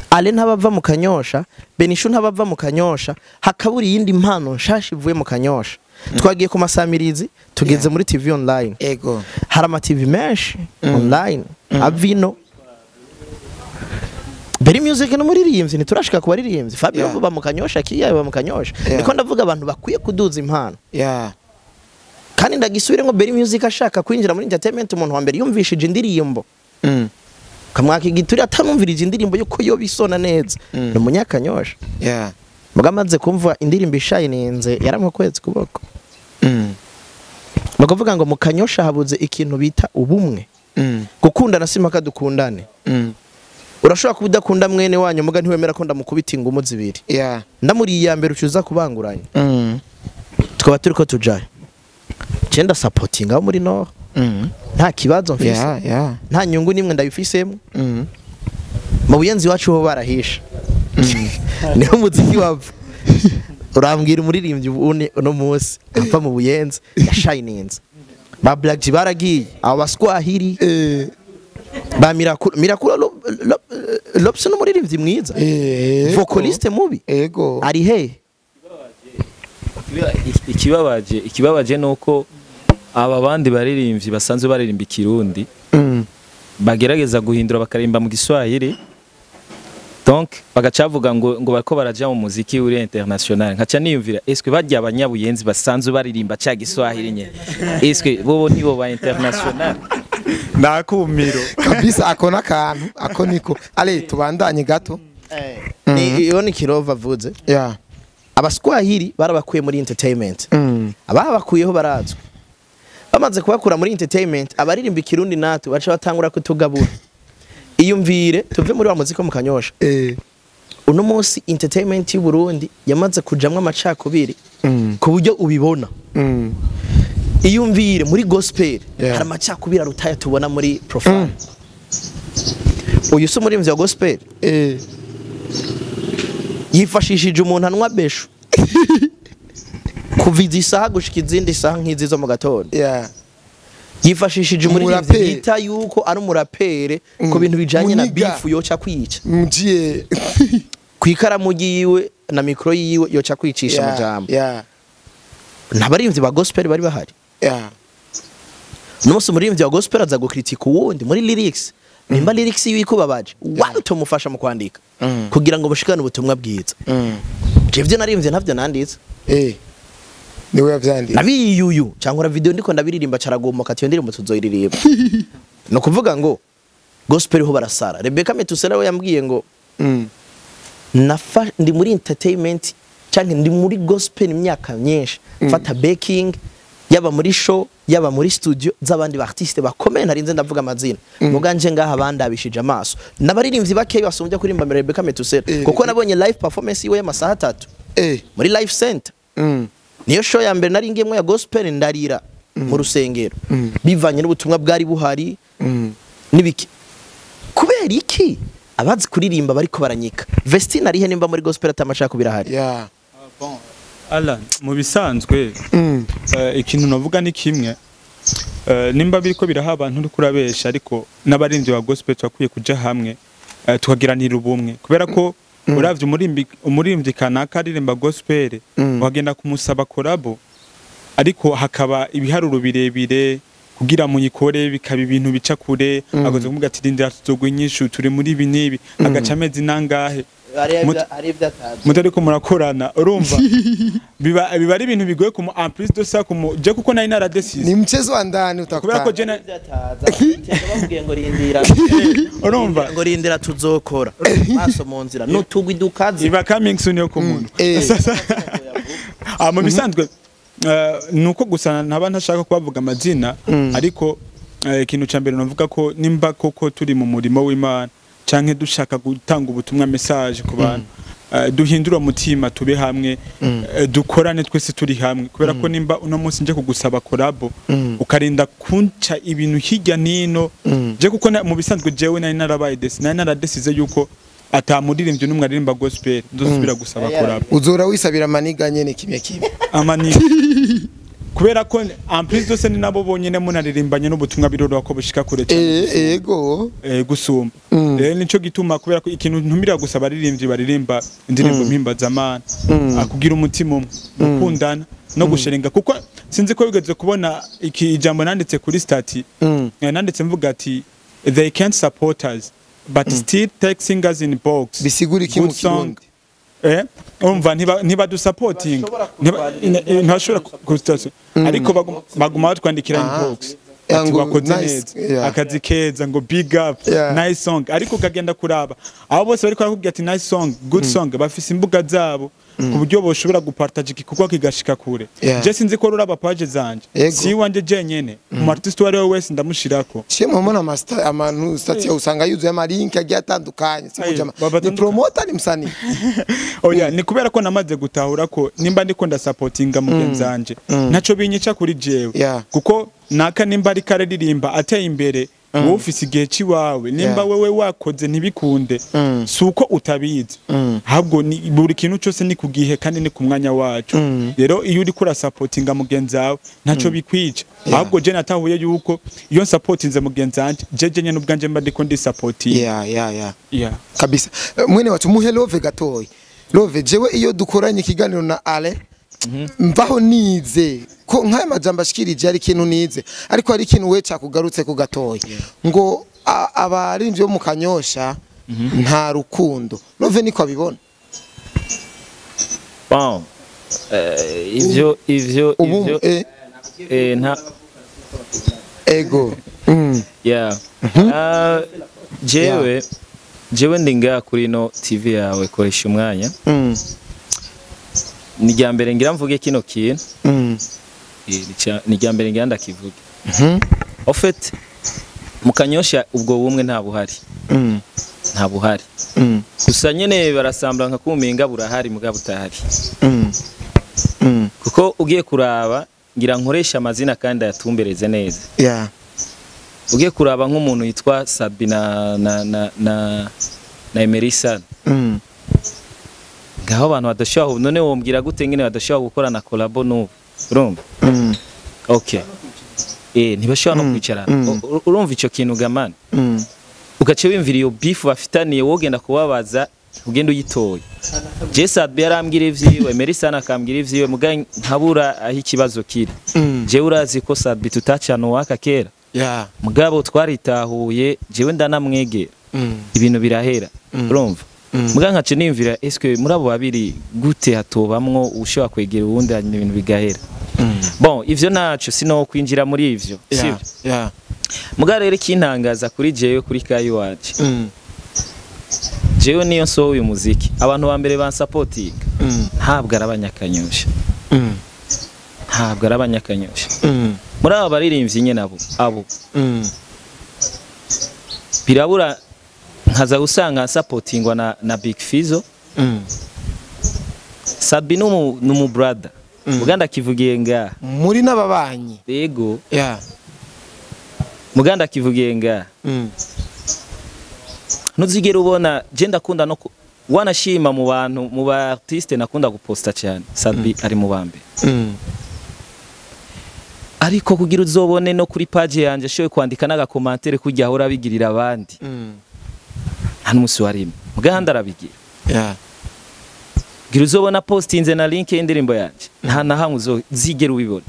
Ale ntabava mu Kanyosha, Benishu ntabava mu Kanyosha, hakabura iyindi impano nshasha ivuye mu Kanyosha. Twagiye ku masamirizi, tugeze muri TV online. Ego. Hari ama TV menshi online, avino. Berry Music no muririmbyi ntiturashika ku baririmbyi. Fabio ba mu Kanyosha, kiya ba mu Kanyosha. Niko ndavuga abantu bakwiye kuduza impano. Kandi ndagisubire ngo Berry Music ashaka kwinjira muri entertainment, umuntu wa mbere yumvishije indirimbo. Kamwaka igituri atanumvirije indirimbo yuko yo bisona neza. Ni umunyakanyosha. Mugamaze kumva indirimbo ishayininze yaramwe kwezi kuboko. Bakuvuga ngo mu Kanyosha habuze ikintu bita ubumwe. Gukundana simpaka dukundane. Urashobora kuba udakunda mwene wanyu muga ntiwemera ko ndamukubita ingumu zibiri. Ndamuri iya mbere ucuza kubanguranya. Tukaba turiko tujayo. Cenda supporting abo muri Nord. Nta kibazo mfise. Nta nyungu nimwe ndabifisemo. Mu buyenzi wacu ho barahisha. Niho muziki wava. Urambwira umuririmbyi uno munsi apfa mu buyenzi yashininze. Ba Black G baragiye, abo baswahili. Ba Mirakura Lopson umuririmbyi mwiza. Vocaliste mubi. Ego. Ari he? Ikibabaje nuko aba bandi baririmbyi basanzwe baririmba ikirundi bagerageza guhindura bakarimba mu Giswahili. Donc bagacavuga ngo bariko baraja mu muziki uri international. Nkaca niyumvira est-ce barya abanyabuyenzi basanzwe baririmba ca Giswahili nye, est-ce bobo nibo ba international? Nakumiro kabisa ako nakantu ako niko. Ale tubandanye gato. Ni iyo ni Kirova avuze. Abaswahili barabakuye muri entertainment. Ababakuyeho barazwe. Bamaze kubakura muri entertainment, abaririmba ikirundi natwe baca batangura kutugabura. Iyumvire tuve muri wa muziki mu Kanyosha. Uno munsi entertainment y'u Burundi yamaze kujamwa amacakubiri ku buryo ubibona. Iyumvire muri gospel hari amacakubiri arutaya tubona muri profile. Uyu si umuririmbyi wa gospel. Yifashishije umuntu anwa besho. Kuva izi saha gushika izindi saha nk'izi zo mu gatondo. Yifashishije umuririmbyi yita yuko ari umurapere ku bintu bijanye na beef yoca kwica. Mugiye kwikaramu yiwe na mikro yiwe yoca kwicisha amajambo. Ntabaririmbyi ba gospel bari bahari. Numunsi umuririmbyi wa gospel aza gukritika uwundi muri lyrics. Nimba lyrics yiwe ikubabaje, warutomufasha mu kwandika kugira ngo bushikane ubutumwa bwiza. Je ivyo narimvye ntavyo nanditse. Niwe yavyanditse. Nabiyuyu cyangwa video ndiko ndabiririmba caragomoka ati ndirimbo tuzoyiririmba. No kuvuga ngo gospel ho barasara. Rebecca Metusela we yambwiye ngo ndi muri entertainment cyangwa ndi muri gospel imyaka myinshi. Fata baking yaba muri show yaba muri studio z'abandi ba artiste bakomeye ntarinze ndavuga amazina. Muganje ngaha bandabishije amaso. Nabaririmbyi bakeyi basumbye kuririmba Rebecca Metusela kuko nabonye live performance yiwe y'amasaha 3 muri live center. Niyo show ya mbere nari ngiyemwo ya gospel ndarira mu rusengero bivanye n'ubutumwa bwari buhari nibiki. Kubera iki abazi kuririmba bariko baranyika? Vestine arihe nimba muri gospel atamashaka birahari? Bon Alan, mu bisanzwe ikintu navuga ni kimwe, nimba biriko biraha abantu uri kurabesha, ariko n'abarinzi ba gospel twakwiye kuja hamwe tukagiranira ubumwe, kubera ko uravye umurimbyi kanaka aririmba gospel wagenda kumusaba collabo, ariko hakaba ibiharuro birebire kugira muyikore bikaba ibintu bica kure, agoze kumuga ati rindira tuzogwa inyishu turi muri ibi nibi, agaca amezi nangahe mutariko murakorana, urumva biba ari ibintu bigoye ku en plus de ça ku je kuko nari naradesize ni mchezo wa ndani utakutana kubera ko je bamubwiye ngo rindira urumva ngo rindira tuzokora maso mu nzira nutugwa idukazi iba coming soon yo ku muntu. Mu bisanzwe nuko gusa ntaba ntashaka kubavuga amazina, ariko ikintu ca mbere navuga ko nimba koko turi mu murimo w'Imana canke dushaka gutanga ubutumwa message ku bantu, duhindura umutima tube hamwe, dukorane twese turi hamwe, kubera ko nimba uno munsi nje kugusaba collabo ukarinda kunca ibintu hirya nino, je kuko mu bisanzwe jewe nari narabaye desi nari naradesize yuko Atamuririmbyi n'umwe aririmba gospel ndosubira gusaba collab. Uzora wisabira maniga nyene kimwe kimwe. Amaniga. Kubera ko en plus dose ni nabo bonyene munaririmbanye n'ubutumwa biroroha ko bushika kure cyane. Ego. Gusumba. Rero nico gituma kubera ko ikintu ntumira gusa baririmbyi baririmba indirimbo mpimbazamana akugira umutima umwe gukundana no gusharinga, kuko sinzi ko bigeze kubona iki ijambo nanditse kuri stati. Nanditse mvuga ati they can't support us but still take singers in box. Bisigura iki mu Kirundi? Umva ntiba du supporting, ntibashobora kudusupporting, ariko baguma batwandikira inbox ati wakoze neza, akazi keza, ngo big up, nice song. Ariko ukagenda kuraba abo bose bariko barakubwira ati nice song, good song, bafise imbuga zabo ku buryo boshobora gupartage igikorwa kigashika kure. Je sinzi ko ruraba page zanje, si wanje jenyene, umu artist uwo ari we wese ndamushirako. Shema mbona amanu stati usanga yuzuye ama link agiye atandukanye, sikujama ni promoter ni msanii. Oya, ni kubera ko namaze gutahura ko nimba ndiko ndasupportinga mugenzi wanje ntaco binyica kuri jewe, kuko naka nimba ari kararirimba ateye imbere, wowe ufise igihe ciwawe, nimba wewe wakoze ntibikunde suko utabizi, ahubwo buri kintu cyose ni kugihe kandi ni ku mwanya wacu. Rero iyo uri kura supportinga mugenzi wawe ntaco bikwica, ahubwo je natahuye yuko iyo supportinze mugenzi wanje jeje nyene ubwanje mba ndiko ndi supporting. Yeah. Kabisa. Mwene wacu muhe love gatoyi. Love jewe iyo dukoranye ikiganiro na Ale mvaho nize ko nkaya majambo ashikirije ari kintu nize, ariko ari kintu we cyakugarutse ku gatoyi ngo abarimvyo mu Kanyosha nta rukundo. Love niko abibona. Bon, ivyo nta ego. Yeah. Jewe ndinga kuri no TV yawe koresha umwanya. Ni rya mbere ngira mvuge kino kintu. Ni rya mbere ngira ndakivuge. En fait mu Kanyosha ubwo bumwe nta buhari. Nta buhari. Gusa nyene barasambla nka kumenga burahari mugabo butahari. Kuko ugiye kuraba ngira nkoresha amazina kandi ayatumbereze neza. Ugiye kuraba nk'umuntu yitwa Sabina na Emerisa. Ngaho abantu badashobora, none wombwira gute ngene badashobora gukorana collabo n'ubu, urumva? Okay. Ntibashobora no kwicarana. Urumva ico kintu gamana? Ugace wimvira iyo beef bafitaniye, wogenda kubabaza ugenda uyitoye. Je Sadbi yarambwira ivyiwe, Emerisa akambwira ivyiwe, muga nkabura aho ikibazo kiri. Je urazi ko Sadbi tutacana waka kera. Mugabo twaritahuye, jewe ndanamwegera. Ibintu birahera. Urumva? Muga nkace nimvira eske muri abo babiri gute hatobamwo ushobora kwegera uwundi hanyuma ibintu bigahera. Bon, ivyo naco sino kwinjira muri ivyo. Sivyo? Muga rero ikintangaza kuri jewe kuri kayi waje. Jewe niyo so uyu muziki abantu ba mbere bansupportinga ntabwo ari abanyakanyosha. Ntabwo ari abanyakanyosha. Muri abo baririmbyi nyene abo birabura nkaza usanga supportingwa na Big Fizzo. Sabi numu brother. Muganda kivugiye nga muri nababanyi. Yego. Muganda kivugiye nga. Ntuzigera ubona je ndakunda no wanashima mu bantu mu ba artiste nakunda guposta cyane. Sabi ari mu bambe. Ariko kugira uzobone no kuri page yanje ashoye kwandika n'agakomantere kujya ahora bigirira abandi. Nta n'umunsi warimo. Muganda arabigira. Gira uzobona postinze na link y'indirimbo yanje. Nta na hamwe uzigera ubibona.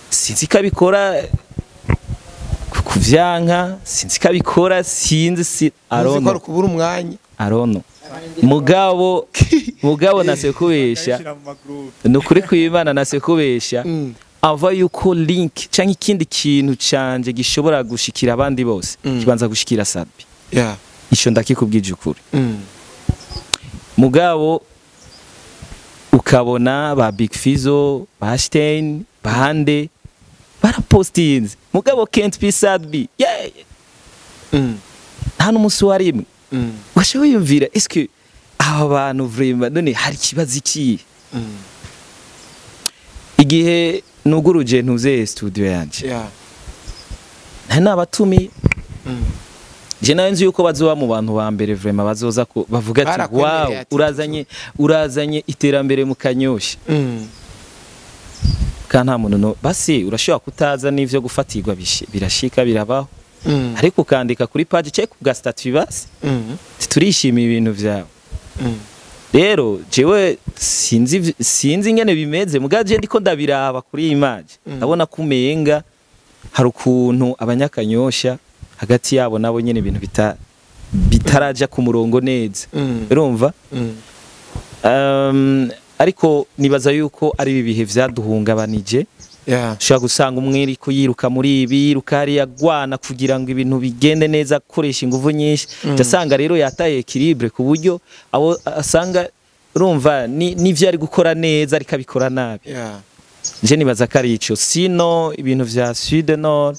Sinzi kabikora kuvyanka, sinzi kabikora, sinzi si arono. Ko kubura umwanya. Arono. Mugabo nasekubesha. Nukuri kwibana nasekubesha. Ava yuko link canke ikindi kintu canje gishobora gushikira abandi bose kibanza gushikira Sabi. Ico ndakikubwije ukuri. Mugabo ukabona ba Big Fizzo, ba Stein, bande barapostinze. Mugabo can't be Sadbi. Yeah. Nta n'umunsi warimwe. Washe wiyumvira est-ce que aba bantu vraiment none hari kibazo iki? Igihe nuguruje ntuze studio yanje. Nta nabatumi. Je nawe nzi yuko bazoba mu bantu ba mbere vraiment bazoza ko bavuga ati wow, urazanye iterambere mu Kanyosha. Kandi nta muntu no basi urashobora kutaza n'ivyo gufatirwa birashika birabaho. Ariko ukandika kuri page cye ku ga statut basi. Turishimiye ibintu vyawe. Rero jewe sinzi ingene bimeze mugaje ndiko ndabiraba kuri image. Ndabona kumenga hari ukuntu abanyakanyosha hagati yabo nabo nyene ibintu bitaraja ku murongo neza. Urumva? Ariko nibaza yuko ari ibi bihe vyaduhungabanije. Ushobora gusanga umwe ariko yiruka muri ibi yiruka hariya agwana kugira ngo ibintu bigende neza akoresha ingufu nyinshi. Ugasanga rero yataye equilibre ku buryo abo asanga urumva n'ivyo ari gukora neza ariko abikora nabi. Je nibaza ko ari ico. Sino ibintu vya Sud Nord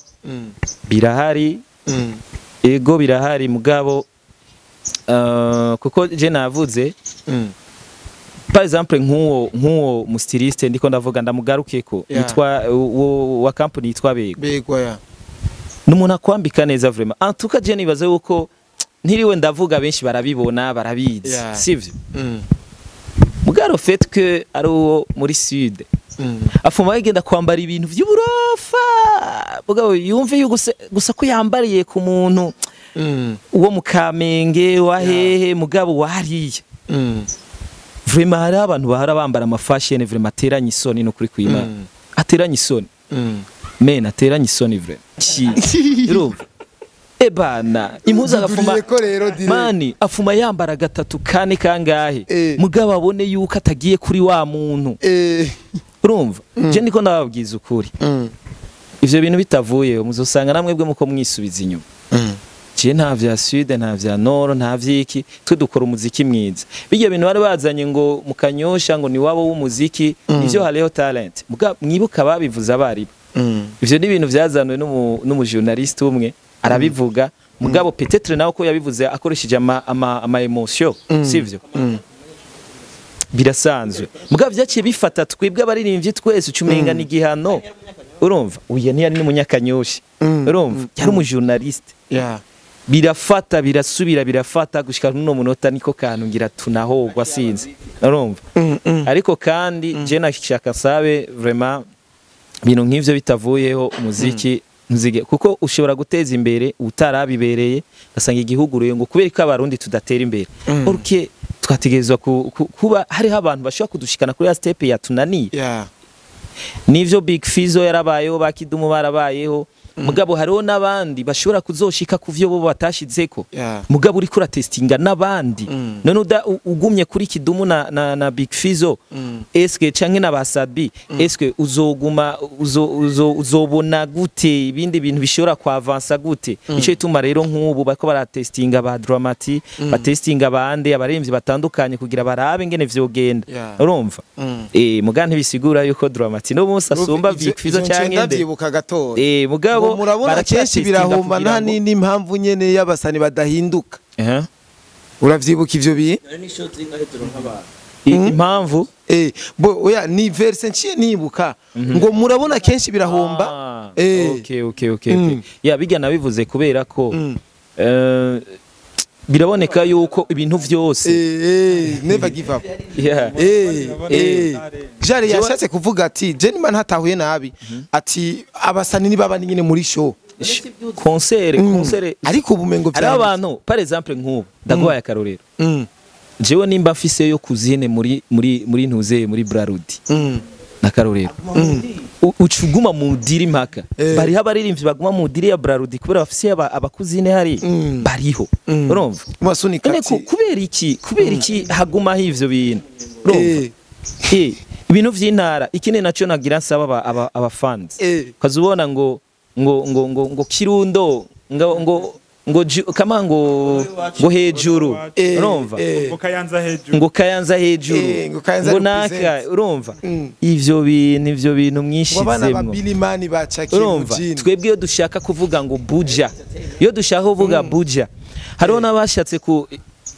birahari. Ego birahari mugabo kuko je navuze par exemple nk'uwo mustiliste ndiko ndavuga ndamugarukeko yitwa wa company yitwa Bego. Ya. Numuntu akwambika neza vraiment. En tout cas je nibaza yuko ntiriwe ndavuga benshi barabibona barabizi. Sivyo? Mugaro fait que ari uwo muri Sud. Afuma yigenda kwambara ibintu vy'uburofa. Mugabo yumve gusa ko yambariye ku muntu uwo mu Kamenge wa hehe mugabo wariye. Vraiment hari abantu bahara bambara ama fashion vraiment ateranye isoni no kuri kwimana. Ateranye isoni. Men ateranye isoni vraiment. Urumva? Ebana impuzu agafuma mani afuma yambara gatatu kane kangahe mugabo abone yuko atagiye kuri wa muntu. Urumva? Je ndiko ndababwiza ukuri. Ivyo bintu bitavuye muzosanga namwe bwe muko mwisubiza inyuma. Je nta vya Sud nta vya Nord nta vyiki twe dukora umuziki mwiza. Bijya bintu bari bazanye ngo mukanyosha ngo ni wabo w'umuziki nivyo haleho talent. Mwibuka babivuze abari. Ivyo ni ibintu vyazanwe n'umujournaliste umwe arabivuga mugabo peut-être nawe ko yabivuze akoresheje ama emotion sivyo? Birasanzwe. Mugabo vyaciye bifata twebwe abaririmbyi twese ucumenga n'igihano. Urumva? Uye ntiyari n'umunyakanyosha. Urumva? Yari umujournaliste. Birafata birasubira birafata gushika n'uno munota niko kantu ngira tunahogwa sinzi. Urumva? Ariko kandi je nashaka sabe vraiment ibintu nk'ivyo bitavuyeho umuziki nzige kuko ushobora guteza imbere utarabibereye asanga igihugu rero ngo kubera ko abarundi tudatera imbere. Orke twategerezwa kuba hariho abantu bashobora kudushikana kuri ya step ya tunaniye. Nivyo Big Fizzo yarabayeho bakidumu barabayeho mugabo hariho nabandi bashobora kuzoshika kuvyo bo batashizeko. Mugabo uri kura testinga nabandi none ugumye kuri Kidumu na Big Fizzo eske canke na Basabi eske uzoguma uzobona gute ibindi bintu bishobora kwavansa gute? Ico ituma rero nk'ubu bariko baratestinga ba Dramati batestinga bande abaremvyi batandukanye kugira barabe ngene vyogenda. Urumva? Mugabo ntibisigura yuko Dramati no munsi asumba Big Fizzo canke nde ndavyibuka gatoya. Mugabo murabona kenshi birahomba nta n'impamvu nyene y'abasani badahinduka. Uravyibuka ivyo biye? Impamvu oya ni verse nciye nibuka ngo murabona kenshi birahomba. Okay. Ya bijya nabivuze kubera ko biraboneka yuko ibintu vyose never give up. Jari yashatse kuvuga ati je nimba ntatahuye nabi ati abasani ni baba nyine muri show concert ariko ubumengo vya abantu par exemple nk'ubu ndaguhaye akarorero. Jewe nimba mfise yo kuzine muri muri muri ntuze muri Brarudi nakarorero ucuguma mu diri mpaka bariho abaririmbyi baguma mu diri ya Brarudi kubera bafise abakuzine hari bariho. Urumva? Kubera iki haguma hivyo bintu? Urumva? Ibintu vy'intara ikindi naco nagira nsaba aba fans ukazubona ngo ngo ngo ngo ngo Kirundo ngo ngo ngo kama ngo ngo hejuru. Urumva? Ngo Kayanza hejuru. Ngo Kayanza hejuru. Ngo naka. Urumva? Ivyo bintu mwishizemwo. Urumva? Twebwe iyo dushaka kuvuga ngo Buja. Iyo dushaka kuvuga Buja. Hariho nabashatse ku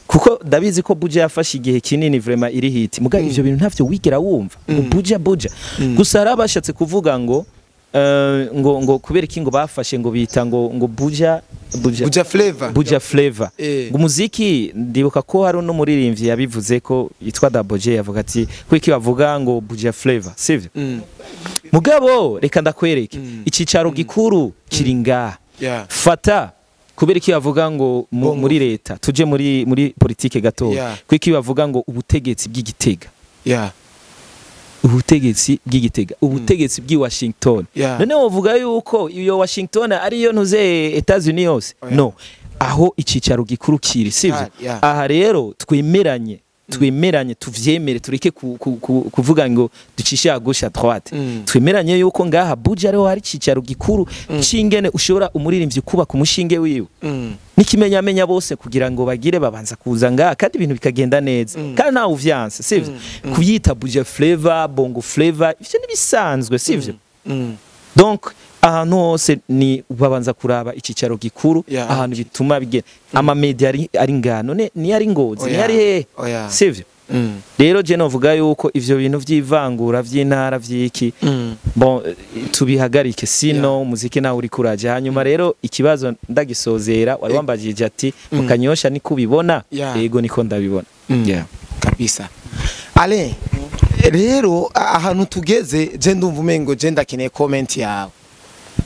kuko ndabizi ko Buja yafashe igihe kinini vraiment iri hit. Muga ivyo bintu ntavyo wigera wumva. Buja Buja. Gusa harabashatse kuvuga ngo ngo ngo kubera iki ngo bafashe ngo bita ngo ngo Buja Buja Flavor. Buja Flavor. Ngo umuziki ndibuka ko hari no muririmbyi yabivuze ko yitwa Double J, yavuga ati kuki bavuga ngo Buja Flavor, sivyo? Mugabo reka ndakwereke icicaro gikuru kiri ngaha. Fata kubera iki bavuga ngo muri leta tuje muri politike gato, kuki bavuga ngo ubutegetsi bw'Igitega, ubutegetsi bw'Igitega, ubutegetsi bw'i Washington. None wovuga yuko iyo Washington ariyo ntuze Etats-Unis yose? No, aho icicaro gikuru kiri, sivyo? Aha rero twemeranye tuvyemere, tureke kuvuga ngo ducishe à gauche à droite. Twemeranye yuko ngaha Buja ariho hari icicaro gikuru cingene ushobora umuririmbyi kubaka umushinge wiwe nikimenyamenya bose kugira ngo bagire babanza kuza ngaha kandi ibintu bikagenda neza, kandi ntawe uvyanse, sivyo? Kuyita Buja Flavor, Bongo Flavor, ivyo nibisanzwe, sivyo? Donc ahantu hose ni babanza kuraba icicaro gikuru, ahantu bituma bigenda ama media ari ngano ni ari Ngozi, ni ari he, sivyo? Rero je novuga yuko ivyo bintu vy'ivangura vy'intara vy'iki, bon, tubihagarike, sino umuziki nawe uri kuraje. Hanyuma rero ikibazo ndagisozera, wari wambajije ati mukanyosha niko ubibona? Yego niko ndabibona. Kabisa. Ale rero ahantu tugeze je ndumva umengo je ndakeneye comment yawe.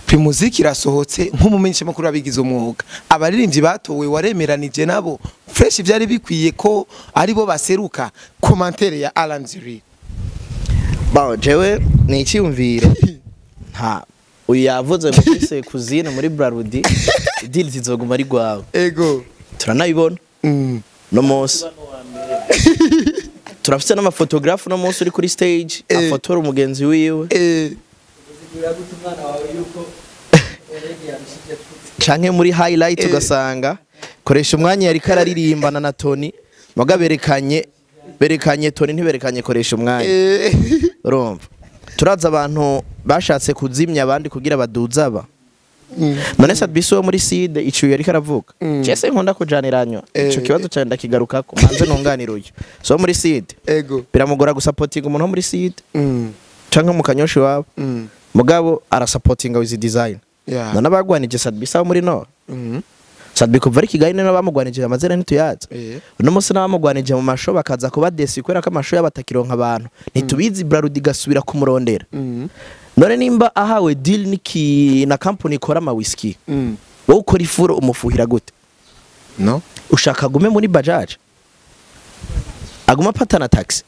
Primuziki irasohotse nk'umumenyesha makuru abigize umwuga, abaririmbyi batowe waremeranije nabo fresh, byari bikwiye ko aribo baseruka. Commentaire ya Alan Ziri. Bon, jewe ni icyumviro nta uyu yavuze ngo ufise kuzine muri Brarudi deal zizoguma ari gwawe. Ego turanabibona no munsi turafite n'amafotografe no munsi uri kuri stage afotora umugenzi wiwe canke muri highlight ugasanga koresha umwanya yari kararirimbana na Tony, muga berekanye Tony ntiberekanye koresha umwanya. Urumva turaza abantu bashatse kuzimya abandi kugira baduza aba. None Sadbiso wo muri Side ico yari karavuga, cese nkunda kujaniranywa ico kibazo cyane ndakigarukako manze ntunganira uyu so muri Side. Ego biramugora gusapotinga umuntu wo muri Side canke mu Kanyoshi wabo, mugabo arasapotinga with design. None abagwanije Sadbisa wo muri Nord, Sadbi kuva ari Kigali none bamugwanije amazina ntituyaza. Uno munsi nabamugwanije mu masho bakaza kuba desi kubera ko amasho yabatakironka abantu ntitubizi, Brarudi gasubira kumurondera. None nimba ahawe deal niki na company ikora ama whisky, wowe ukora ifuro umufuhira gute? No ushaka gume muri Bajaj aguma patana taxi.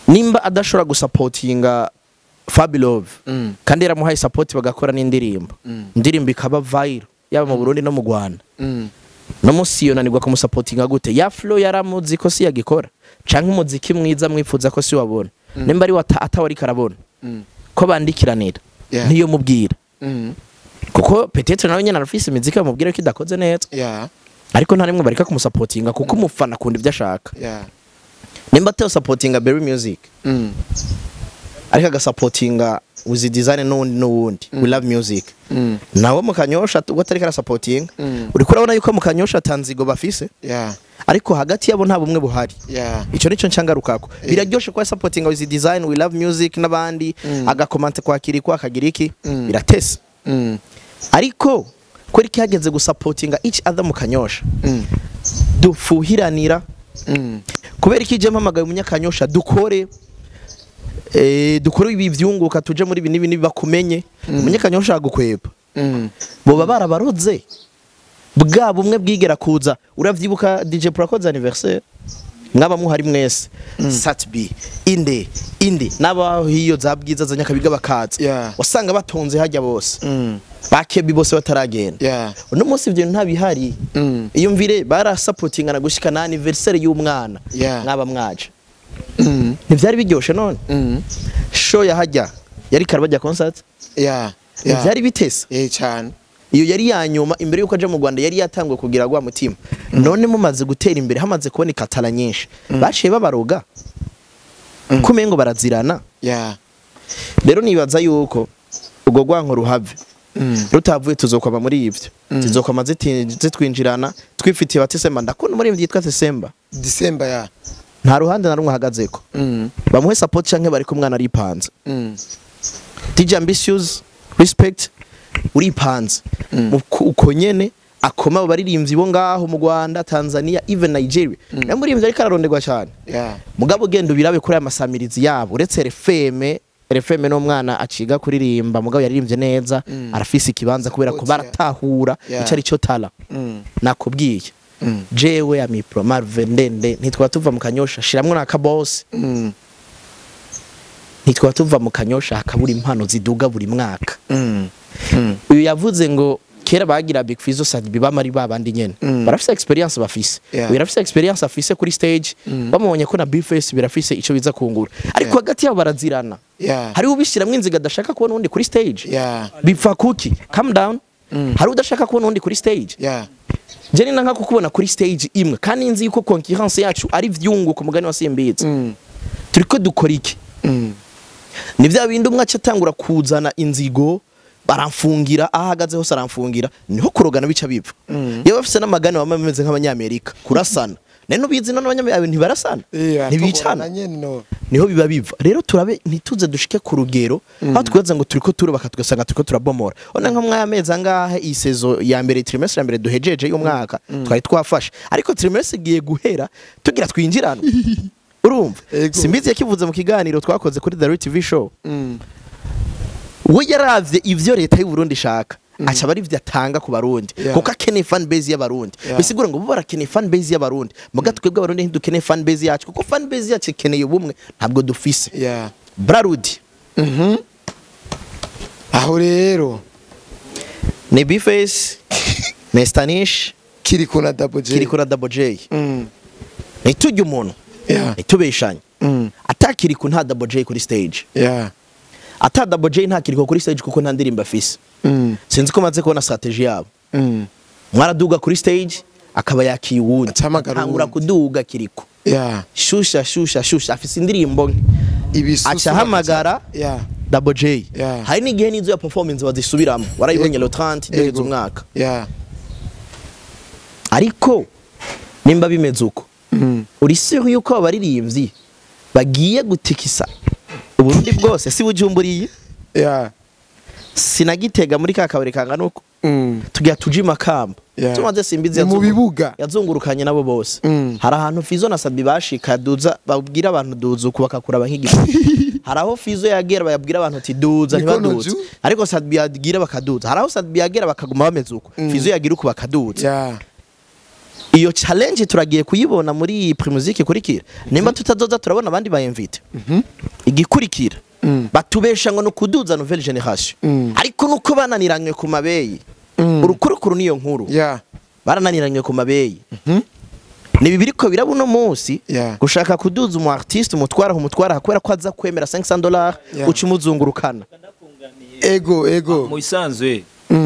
Nimba adashobora gusapotinga Fabilove kandi yaramuhaye support bagakora n'indirimbo, indirimbo ikaba viral yaba mu Burundi no mu Rwanda, no munsi yonanirwa kumusapotinga gute? Ya flow yaramuzi ko si yagikora canke umuziki mwiza mwifuza ko si wabona, nimba ari atawari karabona ko bandikiranira niyo mubwira, kuko peut-être nawe nyene arafise imiziki bamubwira ko idakoze neza, ariko nta rimwe bareka kumusapotinga kuko umufana akunda ivyo ashaka. Nimba ateo supportinga Berry Music ariko agasapotinga Uzi Design n'uwundi We Love Music, nawe mu Kanyosha ubwo atari karasapotinga, uri kurabona yuko mu Kanyosha tanzigo bafise, ariko hagati yabo nta bumwe buhari. Ico nico ncangarukako. Biraryoshe kwa supportinga Uzi Design, We Love Music n'abandi, agakomante kwakiri kwa akagira iki, biratesa. Ariko kweri kihageze gusapotinga each other mu Kanyosha, dufuhiranira. Kubera iki je mpamagaye umunyakanyosha dukore dukore ibi vyunguka tuje muri ibi nibi bakumenye, umunyakanyosha agukweba. Boba barabaroze bwa bumwe bwigera kuza. Uravyibuka DJ Prakoze anniversaire mwaba muhari mwese, Satb inde naba hiyo zabwiza za Nyakabiga bakaza, wasanga batonze hajya bose bakebi bose bataragenda. Uno munsi ivyo ntabihari. Iyo mvire barasapotingana gushika na anniversaire y'umwana mwaba mwaje. Ntivyari biryoshe none show yahajya yari karabajya concert ntivyari bitesa cyane. Iyo yari yanyuma imbere yuko aje mu Rwanda yari yatangwe kugira gwa mutima. None mumaze gutera imbere hamaze kubona ikatara nyinshi baciye babaroga kumengo barazirana. Rero nibaza yuko ubwo gwanko ruhave rutavuye tuzokwama muri ivyo, tuzokwama zitwinjirana twifitiye batesemba. Ndakunda muri yitwa December December nta ruhande na rumwe ahagazeko. Bamuhe support canke bari ku mwana aripanze. DJ Ambitious respect Uripanze uko nyene akoma abo baririmbyi bo ngaho mu Rwanda, Tanzania, even Nigeria. Nayo muririmbyi ariko araronderwa cyane. Mugabo genda ubirabe kuri aya masamirizi yabo, uretse RFM n'umwana aciga kuririmba, mugabo yaririmbye neza, arafise ikibanza kubera ko baratahura ico ari cyo tala. Nakubwiye jewe Amipro Marvin Ndende ntitwa tuva mu Kanyosha, shiramwo na kabose. Ntitwa tuva mu Kanyosha hakabura impano ziduga buri mwaka. Uyu yavuze ngo kera bagira Big Fizzo Sadbi bamari babandi nyene barafise experience bafise. Uyu arafise experience afise kuri stage, bamubonye ko na Bface birafise ico biza kungura, ariko hagati yabo barazirana. Hari ubishiramwe inziga adashaka kubona undi kuri stage. Bipfa kuki? Calm down. Hari udashaka kubona undi kuri stage. Je ni nanka kukubona kuri stage imwe kandi nzi yuko concurrence yacu ari vyungu ku mugani wa Simbizi. Turiko dukora iki? Ni vya bindi umwe acatangura kuzana inzigo, baramfungira ahagaze hose aramfungira, niho kurogana bica bipfa. Iyo bafise n'amagana bamwe bameze nk'abanyamerika kurasana. None ubizi none abanyamerika ntibarasana, ntibicana, niho biba biva. Rero turabe ntituze dushike ku rugero aho twibaza ngo turiko turubaka tugasanga turiko turabomora. Ona nka mwaya mezi angahe iyi saison ya mbere, trimestre ya mbere duhejeje y'umwaka twari twafashe, ariko trimestre igiye guhera tugira twinjirana. Urumva Simbizi yakivuze mu kiganiro twakoze kuri The Royal TV show. We yaravye ivyo leta y'u Burundi ishaka, aca bari ivyo atanga ku Barundi, kuko akeneye fan base y'Abarundi. Bisigura ngo bo barakeneye fan base y'Abarundi, muga twebwe Abarundi ntidukeneye fan base yacu, kuko fan base yacu ikeneye ubumwe ntabwo dufise. Brarudi. Aho rero ni Bface, ni Stanish, Kiriko na Double J. Kiriko na Double J. Nitujye umuntu, nitubeshanye. Atakiriko nta Double J kuri stage. Ata Double J nta Kiriko kuri stage kuko nta ndirimbo afise. Sinzi ko maze kubona strategy yabo. Mwaraduga kuri stage akaba yakiye uwundi, atangura kuduga Kiriko. Shusha shusha shusha afise indirimbo aca hamagara Double J. Hari n'igihe n'izo ya performance bazisubiramo, warayibonye le 30 duheze umwaka. Ariko nimba bimeze uko, uri sûr yuko abaririmbyi bagiye gutikisa Uburundi bwose? Si Bujumburiye, sinagitega muri ka kabari kangana uko, tugira tuje Makamba, tumaze Simbizi mu bibuga yazungurukanye nabo bose. Hari ahantu Fizzo na Sadbi bashika duza babwira abantu duza uku bakakuraba nk'igiti. Hari aho Fizzo yagera bayabwira abantu ati duza ntibaduze, ariko Sadbi yagira bakaduza. Hari aho Sadbi yagera bakaguma bameze uko, Fizzo yagira uku bakaduza. Iyo challenge turagiye kuyibona muri Primusic ikurikira. Nimba tutazoza turabona abandi ba invite. Igikurikira batubesha ngo no kuduza nouvelle generation, ariko nuko bananiranywe ku mabeyi. Urukurukuru niyo nkuru. Barananiranywe ku mabeyi. Ni bibiriko biraba uno munsi, gushaka kuduza umu artiste umutwara kubera ko aza kwemera $500 uca umuzungurukana. Ego mu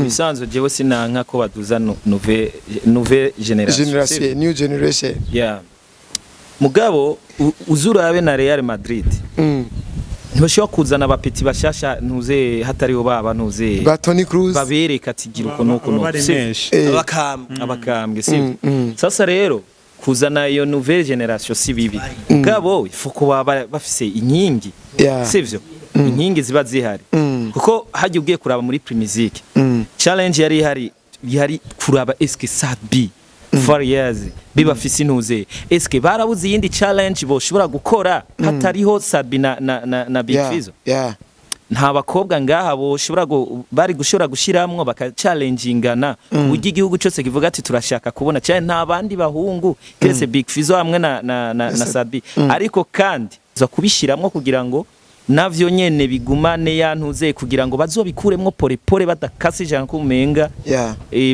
bisanzwe jewe sinanka ko baduza nouvelle generation, new generation. Mugabo uzurabe na Real Madrid ntibashobora kuzana abapeti bashasha ntuze hatariho baba ntuze ba Toni Kroos babereka ati gira uko nuko abakambwe si. Sasa rero kuzana iyo nouvelle generation si bibi, mugabo ifuko baba bafise inkingi, sivyo? Inkingi ziba zihari, kuko hagiye ugiye kuraba muri Primusic challenge yari ihari, yari kuraba eske Sadbi 4 years biba fisi ntuze, eske barabuze yindi challenge boshobora gukora hatariho Sadbi na Big Fizzo. Nta bakobwa ngaha boshobora bari gushobora gushiramwo baka challengingana uburyo igihugu cyose kivuga ati turashaka kubona cyane nta bandi bahungu keretse Big Fizzo hamwe na Sadbi. Ariko kandi za kubishiramwo kugira ngo navyo nyene bigumane yantuze kugira ngo bazobikuremwo pore pore badakasije nkumenga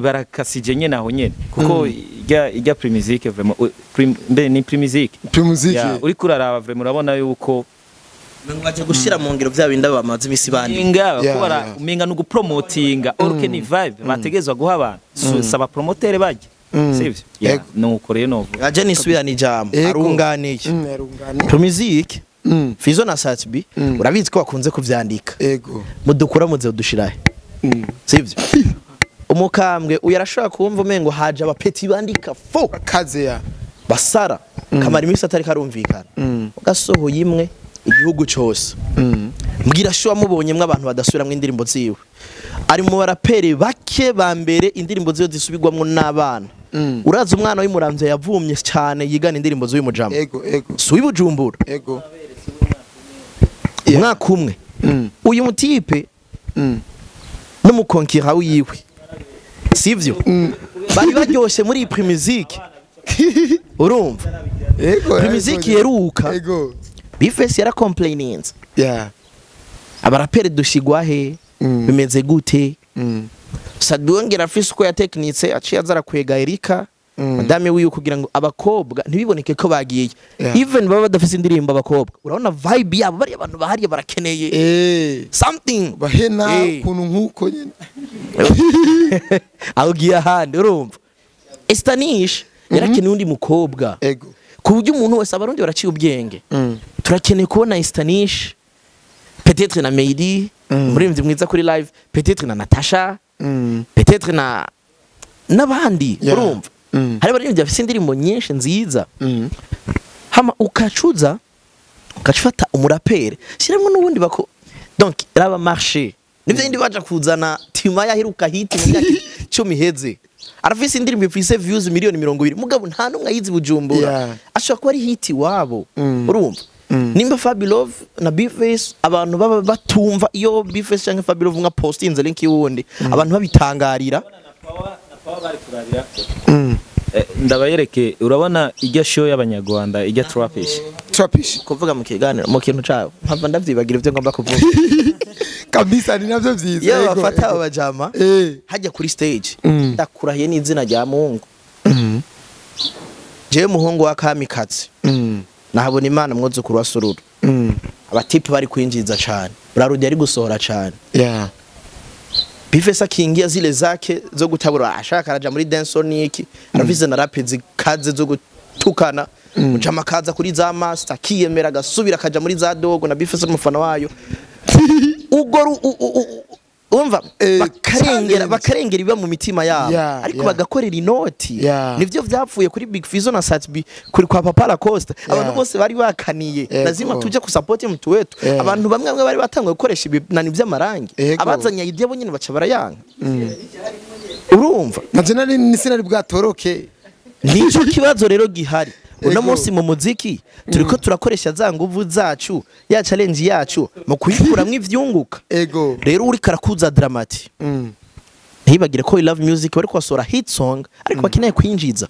barakasije nyene aho nyene, kuko ijya Primusic vraiment mbe ni Primusic uri kuraraba vraiment urabona yuko baje gushira mu ngiro bya bindi bamaze imisi bandi inga kubara umenga no gupromotinga orke ni vibe bategezwa guha abantu saba promoter baje sivyo nuko rero novuga aje nisubirana ijambo arunganiye Primusic Fizzo na Sadbi urabizi ko bakunze kuvyandika. Ego mudukura muze udushirahe, sivyo? Umukambwe uyu arashobora kumva umengo haje abapeti bandika fo kaze ya basara kamara imisi atari karumvikana, ugasohoye imwe igihugu cyose. Mbwira sho wamubonyemwe abantu badasubiramwe indirimbo ziwe. Ari mu baraperi bake ba mbere indirimbo ziyo zisubirwamwo n'abana. Uraza umwana w'imuramvya yavumye cyane yigana indirimbo z'uyu mujama. Ego ego. Si uw'ibujumbura. Ego. Umwaka umwe. Uyu mutipe n'umukonkira wiwe. Sivyo? Bari baryoshe muri Primusic. Urumva? Ego. Primusic yeruka. Ego. Bface yara complaininze. Yeah. Abaraperi dushigwa he? Bimeze gute? Sadu wongera afise uko yatekinitse aciye azara kwega Erika madame wiwe kugira ngo abakobwa ntibiboneke ko bagiye. Even baba badafise indirimbo abakobwa urabona vibe yabo bari abantu bahariye barakeneye something bahena ukuntu nkuko nyine aho ugiye ahandi urumva. Estanish yarakeneye undi mukobwa. Ego. Ku buryo umuntu wese abarundi baraciye ubwenge. Turakeneye kubona Estanish peut-être na Meidi umuririmbyi mwiza kuri live, peut-être na Natasha, peut-être na n'abandi urumva. Hari abaririmbyi bafise indirimbo nyinshi nziza. Hama ukacuza ukacufata umuraperi shiramo n'ubundi bako donc raba marché nivyo indi baja kuzana tima yahiruka hit mu myaka 10 iheze. Arafise indirimbo ifise views miliyoni 20 mugabo nta numwe ayizi Bujumbura. Ashobora kuba ari hit wabo urumva. Nimba Fabilove na Bface abantu baba batumva iyo Bface cyangwa Fabilove nka postinze link y'uwundi abantu babitangarira. Ndabayereke urabona ijya show y'abanyarwanda ijya Trapish. Trapish kuvuga mu kiganiro mu kintu cabo mpava ndavyibagira ivyo ngomba kuvuga. Kabisa ni navyo vyiza. Iyo bafata abajama hajya kuri stage ndakurahiye n'izina rya Mungu. Jewe muhungu wa Kamikaze nahabona Imana mwuzukuru wa Sururu. Abatipe bari kwinjiza cyane. Brarudi ari gusohora cyane. Yeah. Bface akingia zile zake zo gutabura ashaka araja muri dance niki aravize na rap zikaze zo gutukana. Mujama kaza kuri za master kiyemera agasubira akaja muri za dogo na Bface umufana wayo. Ugoru umva bakarengera iba mu mitima yabo ariko bagakorera inoti. Nivyo vyapfuye kuri Big Fizzo na Satbi kuri kwa Papa Lacoste. Abantu bose bari bakaniye lazima tuje ku support mtu wetu. Abantu bamwe bamwe bari batanguye gukoresha ibinani by'amarangi abazanye idea bo nyine baca barayanga. Urumva nanje nari sinari bwatoroke. Nico kibazo rero gihari uno munsi mu muziki turiko turakoresha za nguvu zacu ya challenge yacu mu kuyikuramwe ivyunguka. Ego. Rero uri karakuza Dramati ntibagire ko I love music bari kwasora hit song ariko bakeneye kwinjiza.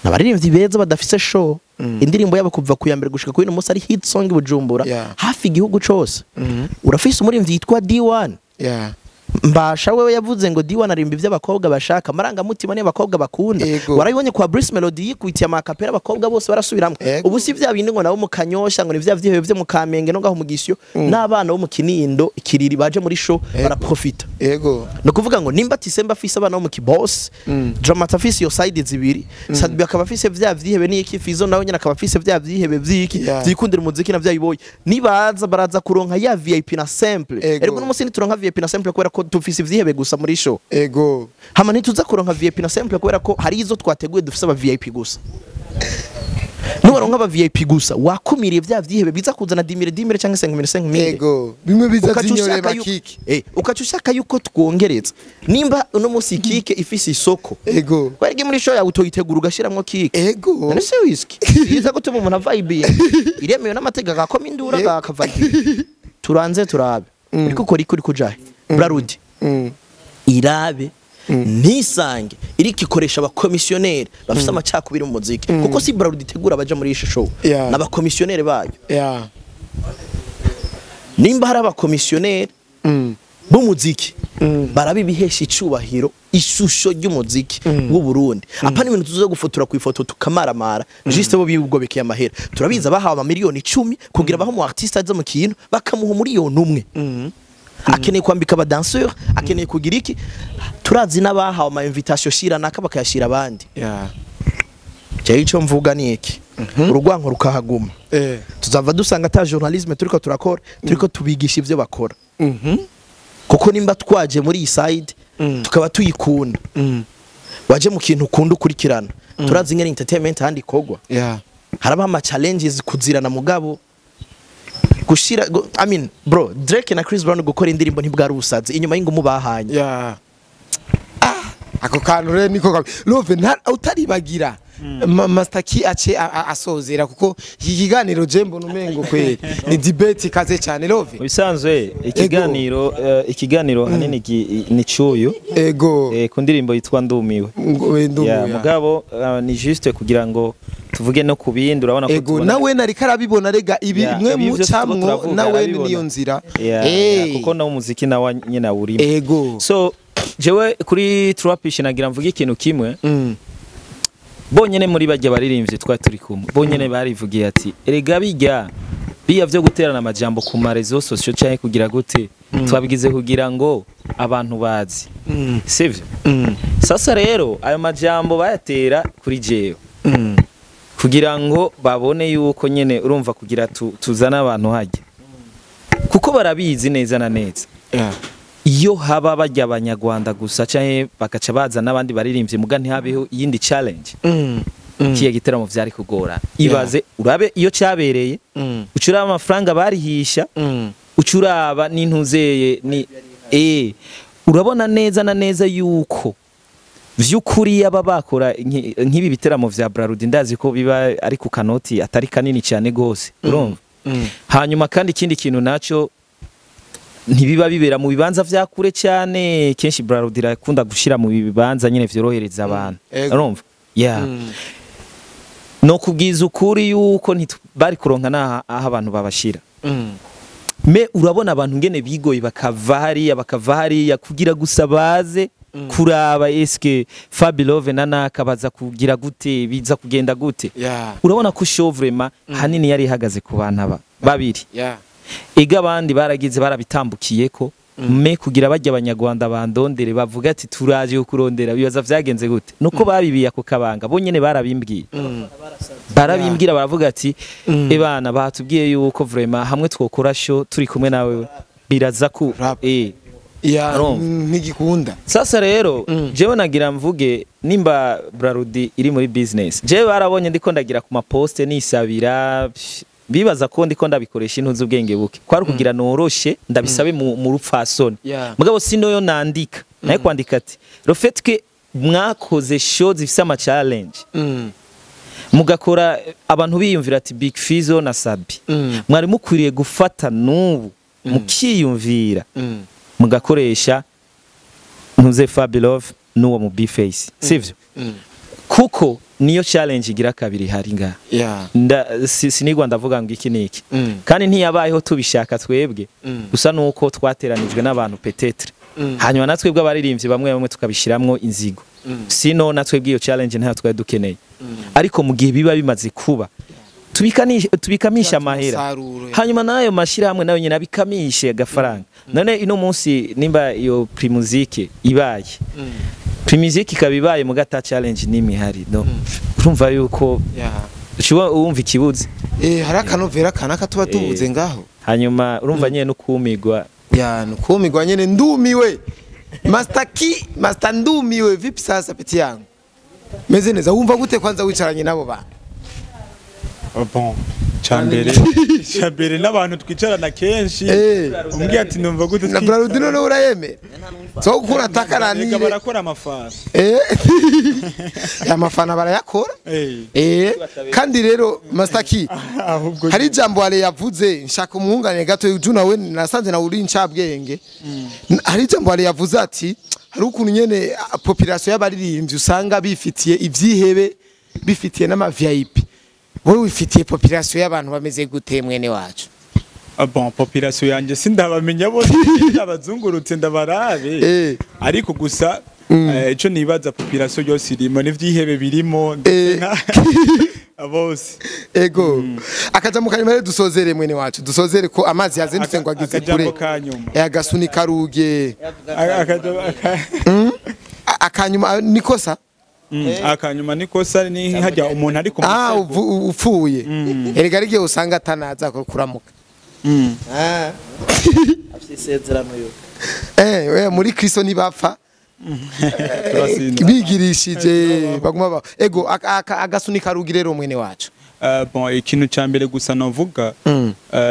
Nabaririmbyi beza badafise show indirimbo yabo kuva ku ya mbere gushika kuri no munsi ari hit song Bujumbura hafi igihugu cose. Urafise umuririmbyi yitwa D1. Mbasha wewe yavuze ngo D1 arimba ivy'abakobwa bashaka amarangamutima n'abakobwa bakunda. Warabibonye kwa Bruce Melody yikubitiye amakapera abakobwa bose barasubiramwe. Ubu si vya bindi ngo nabo mu Kanyosha ngo ni vya vyihebe vyo mu Kamenge no ngaho mu Gisyo n'abana bo mu Kinindo ikiriri baje muri show baraprofita. Ego. No kuvuga ngo nimba Tisemba afise abana bo mu Kibos, Dramata afise iyo side zibiri, Sadbi akaba afise vya vyihebe n'iki Fizo nawe nyene akaba afise vya vyihebe vyiki vyikundira umuziki na vyayiboye. Nibaza baraza kuronka ya VIP na simple. Ergo no musi nituronka VIP na simple kubera ko dufise ivyihebe gusa muri show. Ego. Hama ntituza kuronka VIP na simple kubera ko hari izo twateguye dufise aba VIP gusa. Nubaronka aba VIP gusa wakumiriye vya vyihebe biza kuzana 10 10 cyangwa 5 5. Ego. Bimwe biza zinyore bakiki. Ukacushaka yuko twongereza. Nimba uno musi kike ifise isoko. Ego. Kwerege muri show yawe utoyitegura ugashiramwo kike. Ego. None se whisky. Iza gutuma umuntu vibe. Iremewe n'amateka gakoma indura gakavagira. Turanze turabe. Uriko ukora ikuri kujahe. Brarudi irabe ntisange iriko ikoresha abakomisiyoneri bafise amacakubiri mu muziki kuko si Brarudi itegura abaja muri iyi show n'abakomisiyoneri bayo. Nimba hari abakomisiyoneri b'umuziki barabibihesha icubahiro ishusho ry'umuziki w'u Burundi. Apana ibintu tuzo gufotora ku ifoto tukamaramara juste bo bibugobekeye amahera. Turabiza bahawe ama miliyoni 10 kugira baho mu artiste aza mu kintu bakamuha miliyoni umwe. Akeneye kwambika aba danseur, akeneye kugira iki. Turazi n'abahawe ama invitation shira naka bakayashira abandi. Cyo ico mvuga ni iki, urugwanko rukahaguma. Tuzava dusanga ata journalisme turiko turakora, turiko tubigisha ivyo bakora. Kuko nimba twaje muri iyi side tukaba tuyikunda, waje mu kintu ukunda ukurikirana. Turazi ngene entertainment handi kogwa. Haraba ama challenges kuzirana mugabo Gushira I mean, bro, Drake na Chris Brown gukora indirimbo ntibwari ubusazi inyuma y'ingumu bahanye. Yeah. Ako kantu rero niko Love utaribagira Master Key ace asozera kuko iki kiganiro je mbona umengo kweri ni debate ikaze cyane Love. Bisanzwe ikiganiro ikiganiro hanini ni cuyu ego ku ndirimbo yitwa Ndumiwe. Mugabo ni juste kugira ngo tuvuge no kubindi urabona ko ego nawe nari karabibona rega ibi mwe mucamwo nawe niyo nzira kuko nawo muziki nawe nyina urimo ego. So jewe kuri Trapish nagira mvuge ikintu kimwe. Bonyene muri bajya baririmbye twa turi kumwe bonyene barivugiye ati erega bijya biya vyo guterana amajambo ku marezo sociaux cyane kugira gute twabigize kugira ngo abantu bazi sivyo. Sasa rero ayo majambo bayatera kuri jewe kugira ngo babone yuko nyene urumva kugira tuzana abantu hajya kuko barabizi neza na neza. Iyo haba bajya abanyarwanda gusa canke bakaca baza n'abandi baririmbye muga ntihabeho iyindi challenge kiye giteramo vyari kugora. Ibaze urabe iyo cyabereye ucuraba amafaranga barihisha ucuraba n'intuzeye ni urabona neza na neza yuko vyukuri yaba bakora nk'ibi biteramo vya Brarudi ndazi ko biba ari ku kanoti atari kanini cyane gose urumva. Hanyuma kandi ikindi kintu naco ntibiba bibera mu bibanza vya kure cyane kenshi Brarudi irakunda gushira mu bibanza nyene vyorohereza abantu urumva. No kubwiza ukuri yuko bari kuronka naha aho abantu babashira me urabona abantu ngene bigoye bakava hariya kugira gusa baze kuraba eske Fabilove na naka baza kugira gute biza kugenda gute. Urabona ko show vraiment hanini yari ihagaze ku bantu babiri. Ega abandi baragize barabitambukiye ko me kugira bajya abanyarwanda bandondere bavuga ati turaje kurondera bibaza vyagenze gute nuko babibiye ako kabanga bonyene barabimbwiye barabimbwira baravuga ati ebana batubwiye yuko vraiment hamwe twokora show turi kumwe nawe biraza ku ntigikunda. Sasa rero jewe nagira mvuge nimba Brarudi iri muri business jewe barabonye ndiko ndagira ku maposte nisabira bibaza ko ndiko ndabikoresha intuzi ubwenge buke kwari kugira noroshe ndabisabe mu rupfasoni. Mugabo sinoyo nandika naye kwandika ati le fait que mwakoze show zifise ama challenge mugakora abantu biyumvira ati Big Fizzo na Sabi mwari mukwiriye gufata nubu mukiyumvira mugakoresha ntuze Fabilove nuwo mu B-Face sivyo kuko niyo challenge igira kabiri hari nga sinigwa ndavuga ngo iki niki kandi ntiyabayeho tubishaka twebwe gusa nuko twateranijwe n'abantu peut-être hanyuma natwebwe abaririmbyi bamwe bamwe tukabishiramwo inzigo sino natwebwe iyo challenge ntayo twari dukeneye ariko mu gihe biba bimaze kuba tubikamisha amahera hanyuma nayo mashira hamwe nayo nyina bikamishe agafaranga. None ino munsi nimba iyo Primusic ibaye Primusic ikabibaye mu gata challenge nimihari no urumva yuko ushobora wumva ikibuze hari akanovera kanaka tuba tubuze ngaho hanyuma urumva nyene no kumigwa no kumigwa nyene ndumiwe Master Key Master ndumiwe vipi sasa peti yangu meze neza wumva gute kwanza wicaranye nabo bantu? Bon chambere n'abantu twicarana kenshi umbwiye ati numva gute na Brarudi none urayemera so ukura takara ni barakora amafana amafana barayakora kandi rero Master Key hari jambo ale yavuze nshaka umwungane gato uju nawe nasanze na uri ncabwenge hari jambo ale yavuze ati hari ukuntu nyene population y'abaririmbyi usanga bifitiye ivyihebe bifitiye n'ama VIP wowe wifitiye population y'abantu bameze gute mwene wacu? Bon population yanje sindabamenya bose ndabazungurutse ndabarabe ariko gusa ico nibaza population yose irimo n'ivyihebe birimo bose ego akaja mu kanyuma rero dusozere mwene wacu dusozere ko amazi yazindutse ngo agize kure agasunika ruge akanyuma nikosa akanyuma nikosa ni hajya umuntu ari upfuye erega ari gihe usanga atanaza kuramuka afite isezerano yo muri Kristo nibapfa bigirishije baguma ego agasunika rugi rero mwene wacu. Bon ikintu ca mbere gusa navuga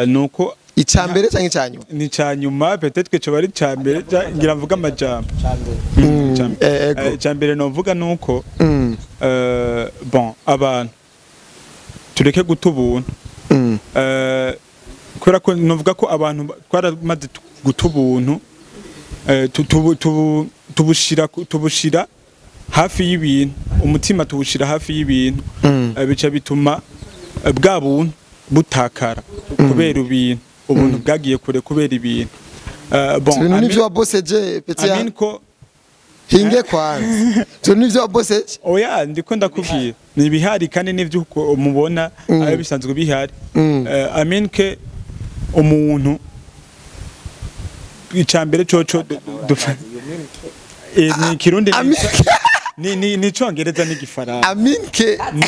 nuko Icambere canke icanyuma? Ni canyuma, peut-être que coba ari cambere, ngira mvuga amajambo. Icambere novuga nuko bon, abantu tureke guta ubuntu, kubera ko novuga ko abantu twaramaze guta ubuntu, tubushira hafi y'ibintu, umutima tuwushira hafi y'ibintu, bica bituma bwa buntu butakara kubera ibintu, ubuntu bwagiye kure kubera ibintu. Bon, ibintu nivyo waboseje petit amin ko hinge kwanza ibintu nivyo waboseje. Oya, ndiko ndakubwira ni bihari kandi nivyo mubona ayo bisanzwe bihari. Amin ke umuntu icambere coco ni Kirundi ni Icongereza n'igifaransa. Amin ke ni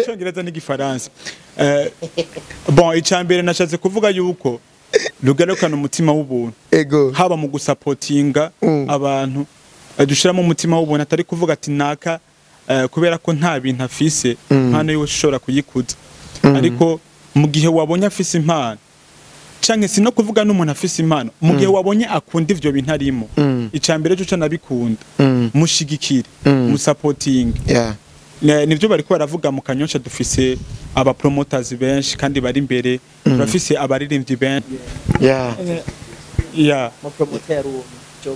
Icongereza n'igifaransa. Bon, icambere nashatse kuvuga yuko rugarukana umutima w'ubuntu. Ego. Haba mu gusapotinga abantu dushiramo umutima w'ubuntu, atari kuvuga ati naka kubera ko nta bintu afise impano yiwe ushobora kuyikuza. Ariko mu gihe wabonye afise impano, canke si no kuvuga n'umuntu afise impano, mu gihe wabonye akunda ivyo bintu arimo, icambere cyo canabikunda, mushigikire, musapotinge. Nivyo bariko baravuga mu Kanyosha, dufise aba promoters benshi kandi bari imbere, turafise abaririmbyi benshi.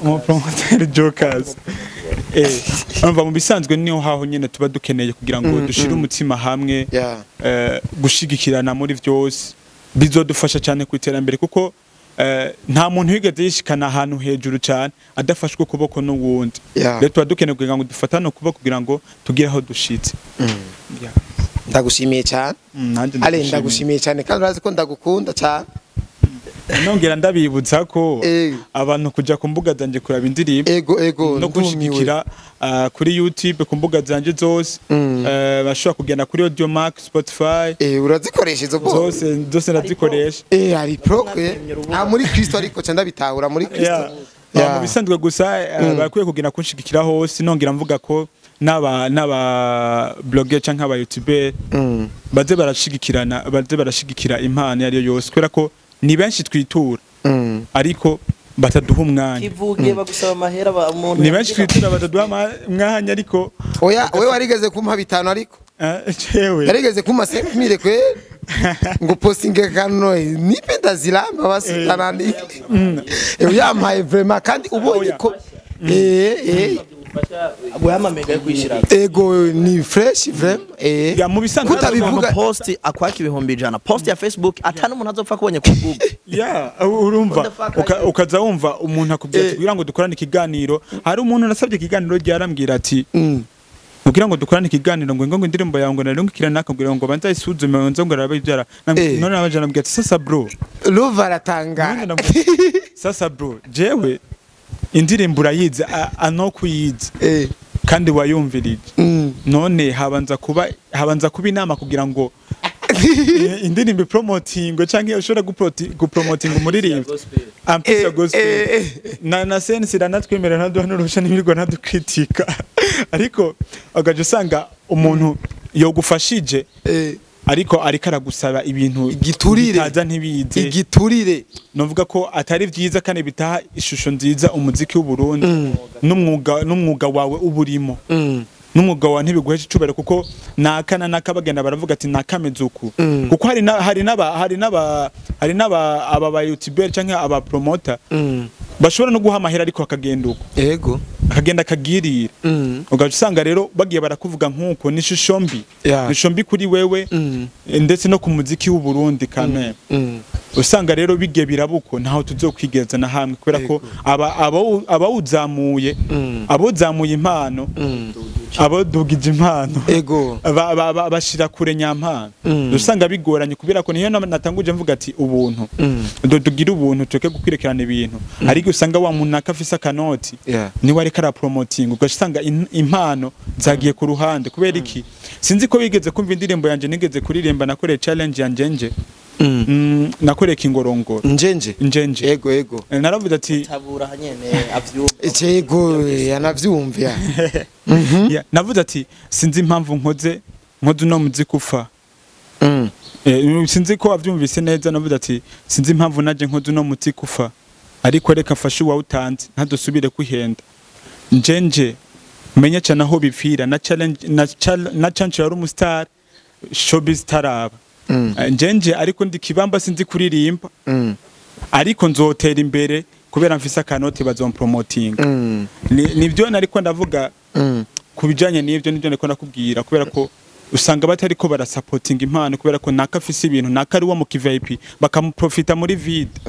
Mu promoter Jokers. Umva mu bisanzwe niho haho nyene tuba dukeneye kugira ngo dushire umutima hamwe, gushigikirana muri vyose bizodufasha cyane ku iterambere, kuko nta muntu wigeze yishikana ahantu hejuru cyane adafashwe ukuboko n'uwundi. Rero tuba dukeneye kugira ngo dufatane ukuboko kugira ngo tugire aho dushitse. Ndagushimiye cyane. Ale, ndagushimiye cyane kandi urazi ko ndagukunda cyane. Nongera ndabibutsa ko abantu kuja ku mbuga zanje kuraba indirimbo, ego no gushigikira kuri YouTube ku mbuga zanje zose, bashobora kugenda kuri Audiomack, Spotify. Urazikoresha izo zose? Zose ndazikoresha. Ari pro muri Kristo, ariko ca ndabitahura muri Kristo. Mu bisanzwe gusa bakwiye kugenda kunshigikira hose. Nongera mvuga ko n'aba blogger canke aba YouTuber baze barashigikirana, baze barashigikira impano yari yose, kubera ko ni benshi twitura ariko bataduha umwanya. Kivuge bagusaba amahera umuntu. Ni benshi twitura bataduha umwanya, ariko oya, wewe warigeze kumpa 5 ariko jewe yarigeze kumpa 5000 kwe ngo postinge kano nipe ndazilamba basitanani. Yampaye vraiment kandi ubonye ko guhamamega yo kwishira. Ego ni fresh vraiment. Ya mu bisanzwe kutabivuga post akwaka 100,000 post ya Facebook atana umuntu azopfa kubonye ku Google. Urumva ukaza wumva umuntu akubwira ati kugira ngo dukorane ikiganiro. Hari umuntu nasabye ikiganiro ryarambwira ati kugira ngo dukorane ikiganiro ngo indirimbo yawe ngo narungikira nakabwira ngo banza isuzume nzo ngo arabe ibyara. None abaje nambwira ati sasa bro, Love aratanga. Sasa bro, jewe indirimbo urayizi ano kuyizi kandi wayumvirije, none habanza kuba inama kugira ngo indirimbo promoting canke ushobora gupromoting umuririmbyi ampisa gospel na sense iranatwemerera ntaduha n'uruhusha n'imirwa ntadukritika, ariko ugaje usanga umuntu yogufashije ariko aragusaba ibintu igiturire bitaza ntibize igiturire. Novuga ko atari vyiza kandi bitaha ishusho nziza umuziki w'u Burundi n'umwuga wawe uburimo. N'umwuga wawe ntibiguhesha icubahiro, kuko nakana nakabagenda baravuga ati nakameze uku, kuko hari n'aba aba YouTuber canke aba promoter bashobora no guha amahera ariko akagenda uko. Yego, akagenda akagirira. Ugaca usanga rero bagiye barakuvuga nkuko ni ishusho mbi, ishusho mbi kuri wewe ndetse no ku muziki w'u Burundi kameme. Usanga rero bigiye birabuko ntaho tuzokwigeza na hamwe, kubera ko abawuzamuye abozamuye impano, abodugije impano, ego bashira kure nyampano. Usanga bigoranye kubera ko niyo natanguje mvuga ati ubuntu tugira ubuntu tureke gukwirekerana ibintu, ariko usanga wa muntu akafise akanoti niwe ariko arapromoting, ugasanga impano zagiye ku ruhande. Kubera iki? Sinzi ko bigeze kumva indirimbo yanje nigeze kuririmba, nakoreye challenge ya njenje, nakoreye kingorongoro njenje njenje. Ego ego, naravuze ati tabura hanyene avyumva ego yanavyumva. Navuze ati sinzi impamvu nkoze uno muziki ufa, Sinzi ko wavyumvise neza, navuze ati sinzi impamvu naje nkoze uno muti kufa, ariko reka mfashe uwawutanze ntadusubire kwihenda. Njenje menye cyane aho bipfira na challenge na chance yari umustar showbiz taraba. Njenje ariko ndi kibamba sinzi kuririmba, ariko nzotera imbere kubera mfise akanoti bazompromotinga. Nibyo nariko ndavuga kubijanye n'ibyo, nibyo nariko ndakubwira, kubera ko usanga batariko barasupportinga impano, kubera ko naka afise ibintu naka ari wo mu VIP bakamuprofita muri vide.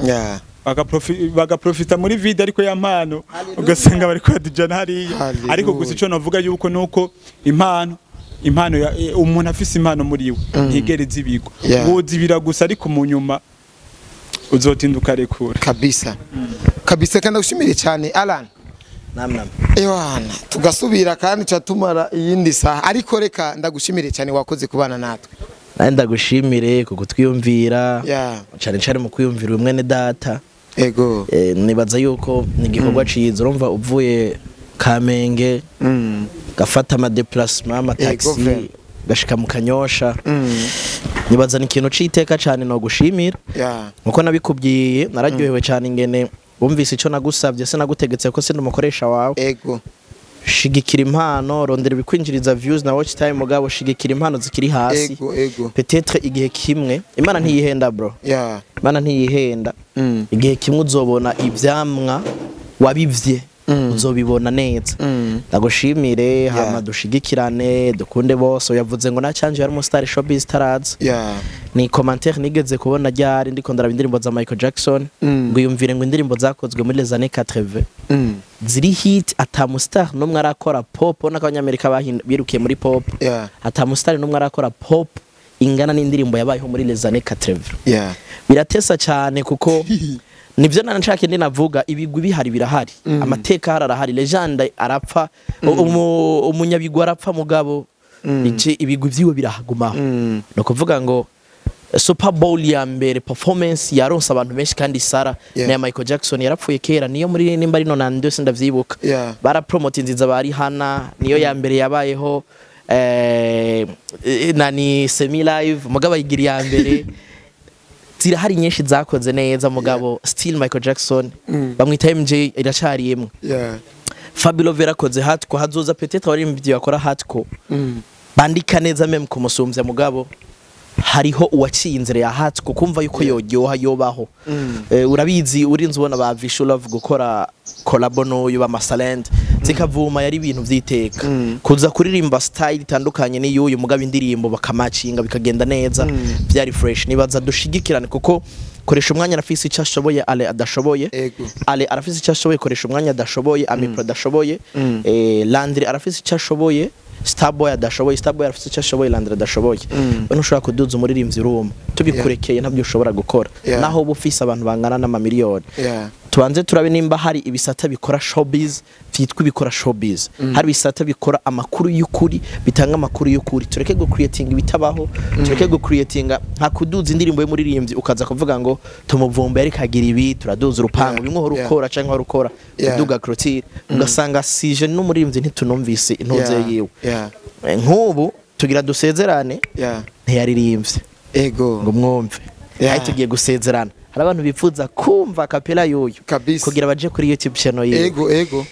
Bagaprofita muri vide, ariko ya mpano ugasanga bari kwadijana hariya. Ariko gusa ico navuga yuko nuko impano umuntu afise impano muri we ntigere zibigwa, wozibira gusa ariko mu nyuma uzotinduka rekura kabisa. Kabisa. Kandi ushimire cyane Alan. Nam. Ewana tugasubira kandi chatumara iyindi saha, ariko reka ndagushimire cyane wakoze kubana natwe. Nawe ndagushimire kugutwiyumvira. Cyane cyane mu kwiyumvira umwene data. Ego. Nibaza yuko ni igikorwa ciza, urumva uvuye Kamenge gafata ama déplacement ama taxi gashika mu Kanyosha. Nibaza ni ikintu citeka cyane no gushimira. Nkuko nabikubwiye nararyohewe cyane ingene wumvise ico nagusavye, se nagutegetse ko se ndumukoresha wawe. Ego. Shigikira impano, rondera ibikwinjiriza views na watch time, mugabo shigikira impano zikiri hasi. Ego, ego. Peut-être igihe kimwe Imana ntiyihenda bro. Imana ntiyihenda. Igihe kimwe uzobona ivyamwa wabivye, uzobibona neza. Ndagushimire, hama dushigikirane, dukunde bose. Yavuze ngo nacanje yari umustar showbiz taraza. Ni commentaire nigeze kubona ryari ndiko ndaraba indirimbo za Michael Jackson, ngo yumvire ngo indirimbo zakozwe muri les années 80 ziri hit, ata mustar numwe arakora pop, n'abanyamerika birukiye muri pop. Ata mustar numwe arakora pop ingana n'indirimbo yabayeho muri les années 80. Biratesa cyane kuko nivyo nanashaka indi navuga, ibigwi bihari birahari, amateka hararahari, legende arapfa, umunyabigwi arapfa, mugabo ibigwi vyiwe birahagumaho. No kuvuga ngo Super Bowl ya mbere performance yaronse abantu benshi kandi Sara na Michael Jackson yarapfuye kera, niyo muri nimba ari 92 sindavyibuka. Barapromote nziza bari hana, niyo ya mbere yabayeho nani semi live, mugabo ayigira ya mbere. Zirahari nyinshi zakoze neza, mugabo still Michael Jackson bamwita MJ iracari imwe. Fabio Vera akoze hardcore, hazoza peut-être abari imvyo bakora hardcore bandika neza meme kumusumbya, mugabo hariho uwaciye inzira ya hardcore kumva yuko yoryoha yobaho. Urabizi urinze ubona ba Visual Love gukora collabo n'uyu ba Masalend zikavuma, yari ibintu vyiteka kuza kuririmba style itandukanye n'iyuyu, mugabo indirimbo bakamacinga bikagenda neza, byari fresh. Nibaza dushigikirane kuko koresha umwanya arafise icyo ashoboye, ale adashoboye. Ale arafise icyo ashoboye, koresha umwanya adashoboye, Amipro adashoboye, Landry arafise icyo ashoboye, Starboy adashoboye, Starboy arafise icyo ashoboye, Landry adashoboye. We ntushobora kuduza umuririmbyi uruma tubikurekeye, ntabyo ushobora gukora. Naho uba ufise abantu bangana n'amamiliyoni. Tubanze turabe nimba hari ibisata bikora showbiz vyitwa ibikora showbiz. Hari ibisata bikora amakuru y'ukuri, bitanga amakuru y'ukuri. Tureke go creating ibitabaho, tureke go creating nka kuduza indirimbo y'umuririmbyi ukaza kuvuga ngo tumuvumbe ariko agira ibi, turaduza urupangu bimwe uhora ukora canke uhora ukora kuduga clôture, ugasanga sije n'umuririmbyi ntitunumvise intuze yiwe. Nk'ubu tugira dusezerane, ntiyaririmbye Ego. ngo mwumve. Aho tugiye gusezerana hari abantu bifuza kumva kapela y'uyu kugira baje kuri YouTube channel yiwe. Ego, ego.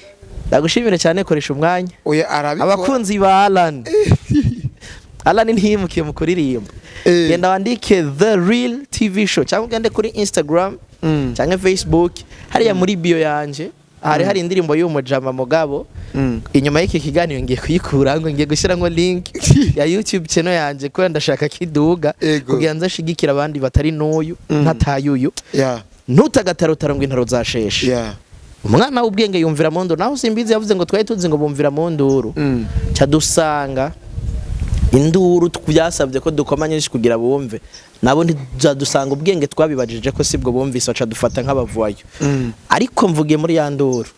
Ndagushimire cyane, koresha umwanya. Oya arabikora. Abakunzi ba Alan. Alan ntiyimukiye mu kuririmba. Genda wandike The Real TV Show cyangwa ugende kuri Instagram cyangwa Facebook, hariya muri bio yanje hari indirimbo y'umujama mugabo. Inyuma y'iki kiganiro ngiye kuyikura ngo ngiye gushyiramo link ya YouTube channel yanje kubera ndashaka kiduga kugira nzashigikira abandi batari n'uyu ntataye uyu. Ntutagatarutaro ngo intaro zasheshe. Umwana w'ubwenge yumvira mu nduru, naho simbizi yavuze ngo twari tuzi ngo bumvira mu nduru. Cadusanga induru byasabye ko dukoma nyinshi kugira bumve, nabo ntidusanga ubwenge twabibajije ko sibwo bumvise, baca dufata nk'abavuayo. Ariko mvuge muri ya nduru,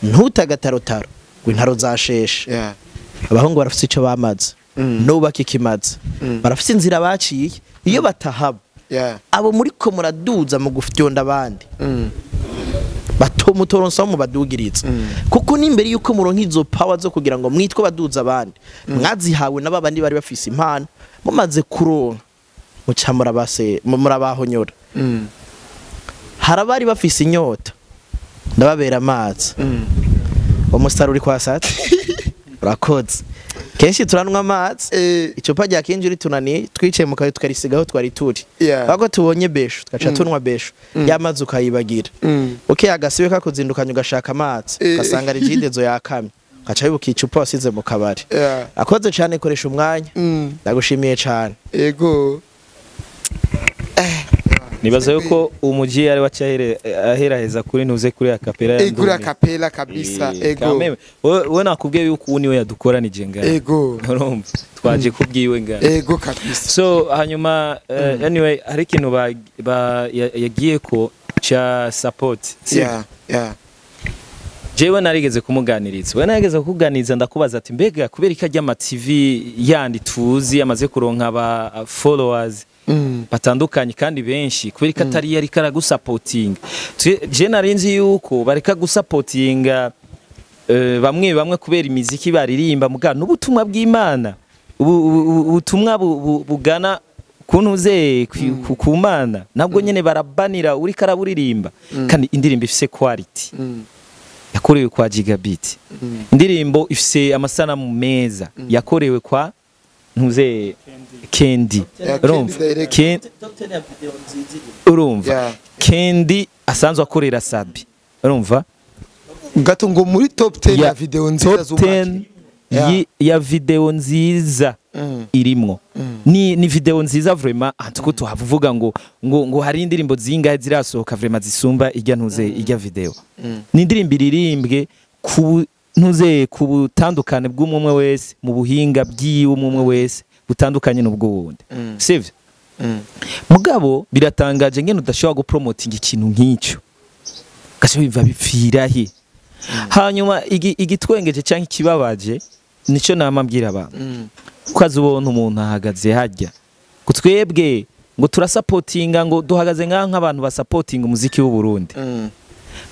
ntutagatarutaro ngo intaro zasheshe. Abahungu barafise ico bamaze, n'ubaka ikimaze, barafise inzira baciye, iyo batahaba abo muri ko muraduza mu gufyonda abandi batomutoronsa mu badugiritsa, kuko n'imbere yuko muronka izo power zo kugira ngo mwitwe baduza abandi, mwazihawe n'ababandi bari bafise impano mumaze kuronka. Muca murabase murabahonyora. Harabari bafise inyota ndababera amazi. Umustar uri kwa sat urakoze. Kenshi turanwa amazi, icupa rya kinji ritunaniye twicaye mu kayo tukarisigaho twari turi. Bako tubonye besho tugaca tunwa besho yamazi ukayibagira. Okay, agasibe kakuzindukanya ugashaka amazi ugasanga rigidezo yakamye ugaca wibuka icupa wasize mu kabari. Akoze cyane koresha umwanya. Ndagushimiye cyane. Ego. Nibaza yuko umuji ari wacahere aheraheza kuri ntuze kuri akapera ya Ego akapera kabisa. Ego. Wewe nakubwiye yuko uniwe yadukoranije ngaha. Ego. Urumva twaje kubwiwe ngaha. Ego kabisa. So hanyuma anyway hari ikintu ba yagiye ko cha support. Yeah, yeah. Jewe narigeze kumuganiriza. We narigeze kukuganiriza ndakubaza ati mbega kubera ikajya ama TV yandi tuzi amaze kuronka aba followers batandukanye kandi benshi kubera ko atari yari karagusapotinga. Je narinzi yuko bareka gusapotinga bamwe bamwe kubera imiziki baririmba muga n'ubutumwa bw'Imana ubutumwa bugana kuntuze ku Mana nabwo nyene barabanira uri karaburirimba kandi indirimbo ifise quality yakorewe kwa Gigabit. Indirimbo ifise amasanamu meza yakorewe kwa ntuze Kendi. Urumva urumva Kendi asanzwe akorera Sabi. Urumva gato ngo muri top 10 ya video nziza z'umwaka ya video nziza irimwo ni video nziza vraiment antuko tuhavuga ngo ngo hari indirimbo zingahe zirasohoka vraiment zisumba ijya ntuze ijya video. Ni indirimbo iririmbwe ku ntuze ku butandukane bw'umwe wese mu buhinga bw'iwe umwe wese butandukanye n'ubwo wundi. Sivyo? Mugabo biratangaje ngene udashobora gupromotinga ikintu nk'icyo. Gace biva bipfira he. Hanyuma igitwengeje cyangwa ikibabaje nico namambwira abantu. Ukaza ubona umuntu ahagaze hajya. Kutwebwe ngo turasapotinga ngo duhagaze nk'abantu basapotinga umuziki w'u Burundi.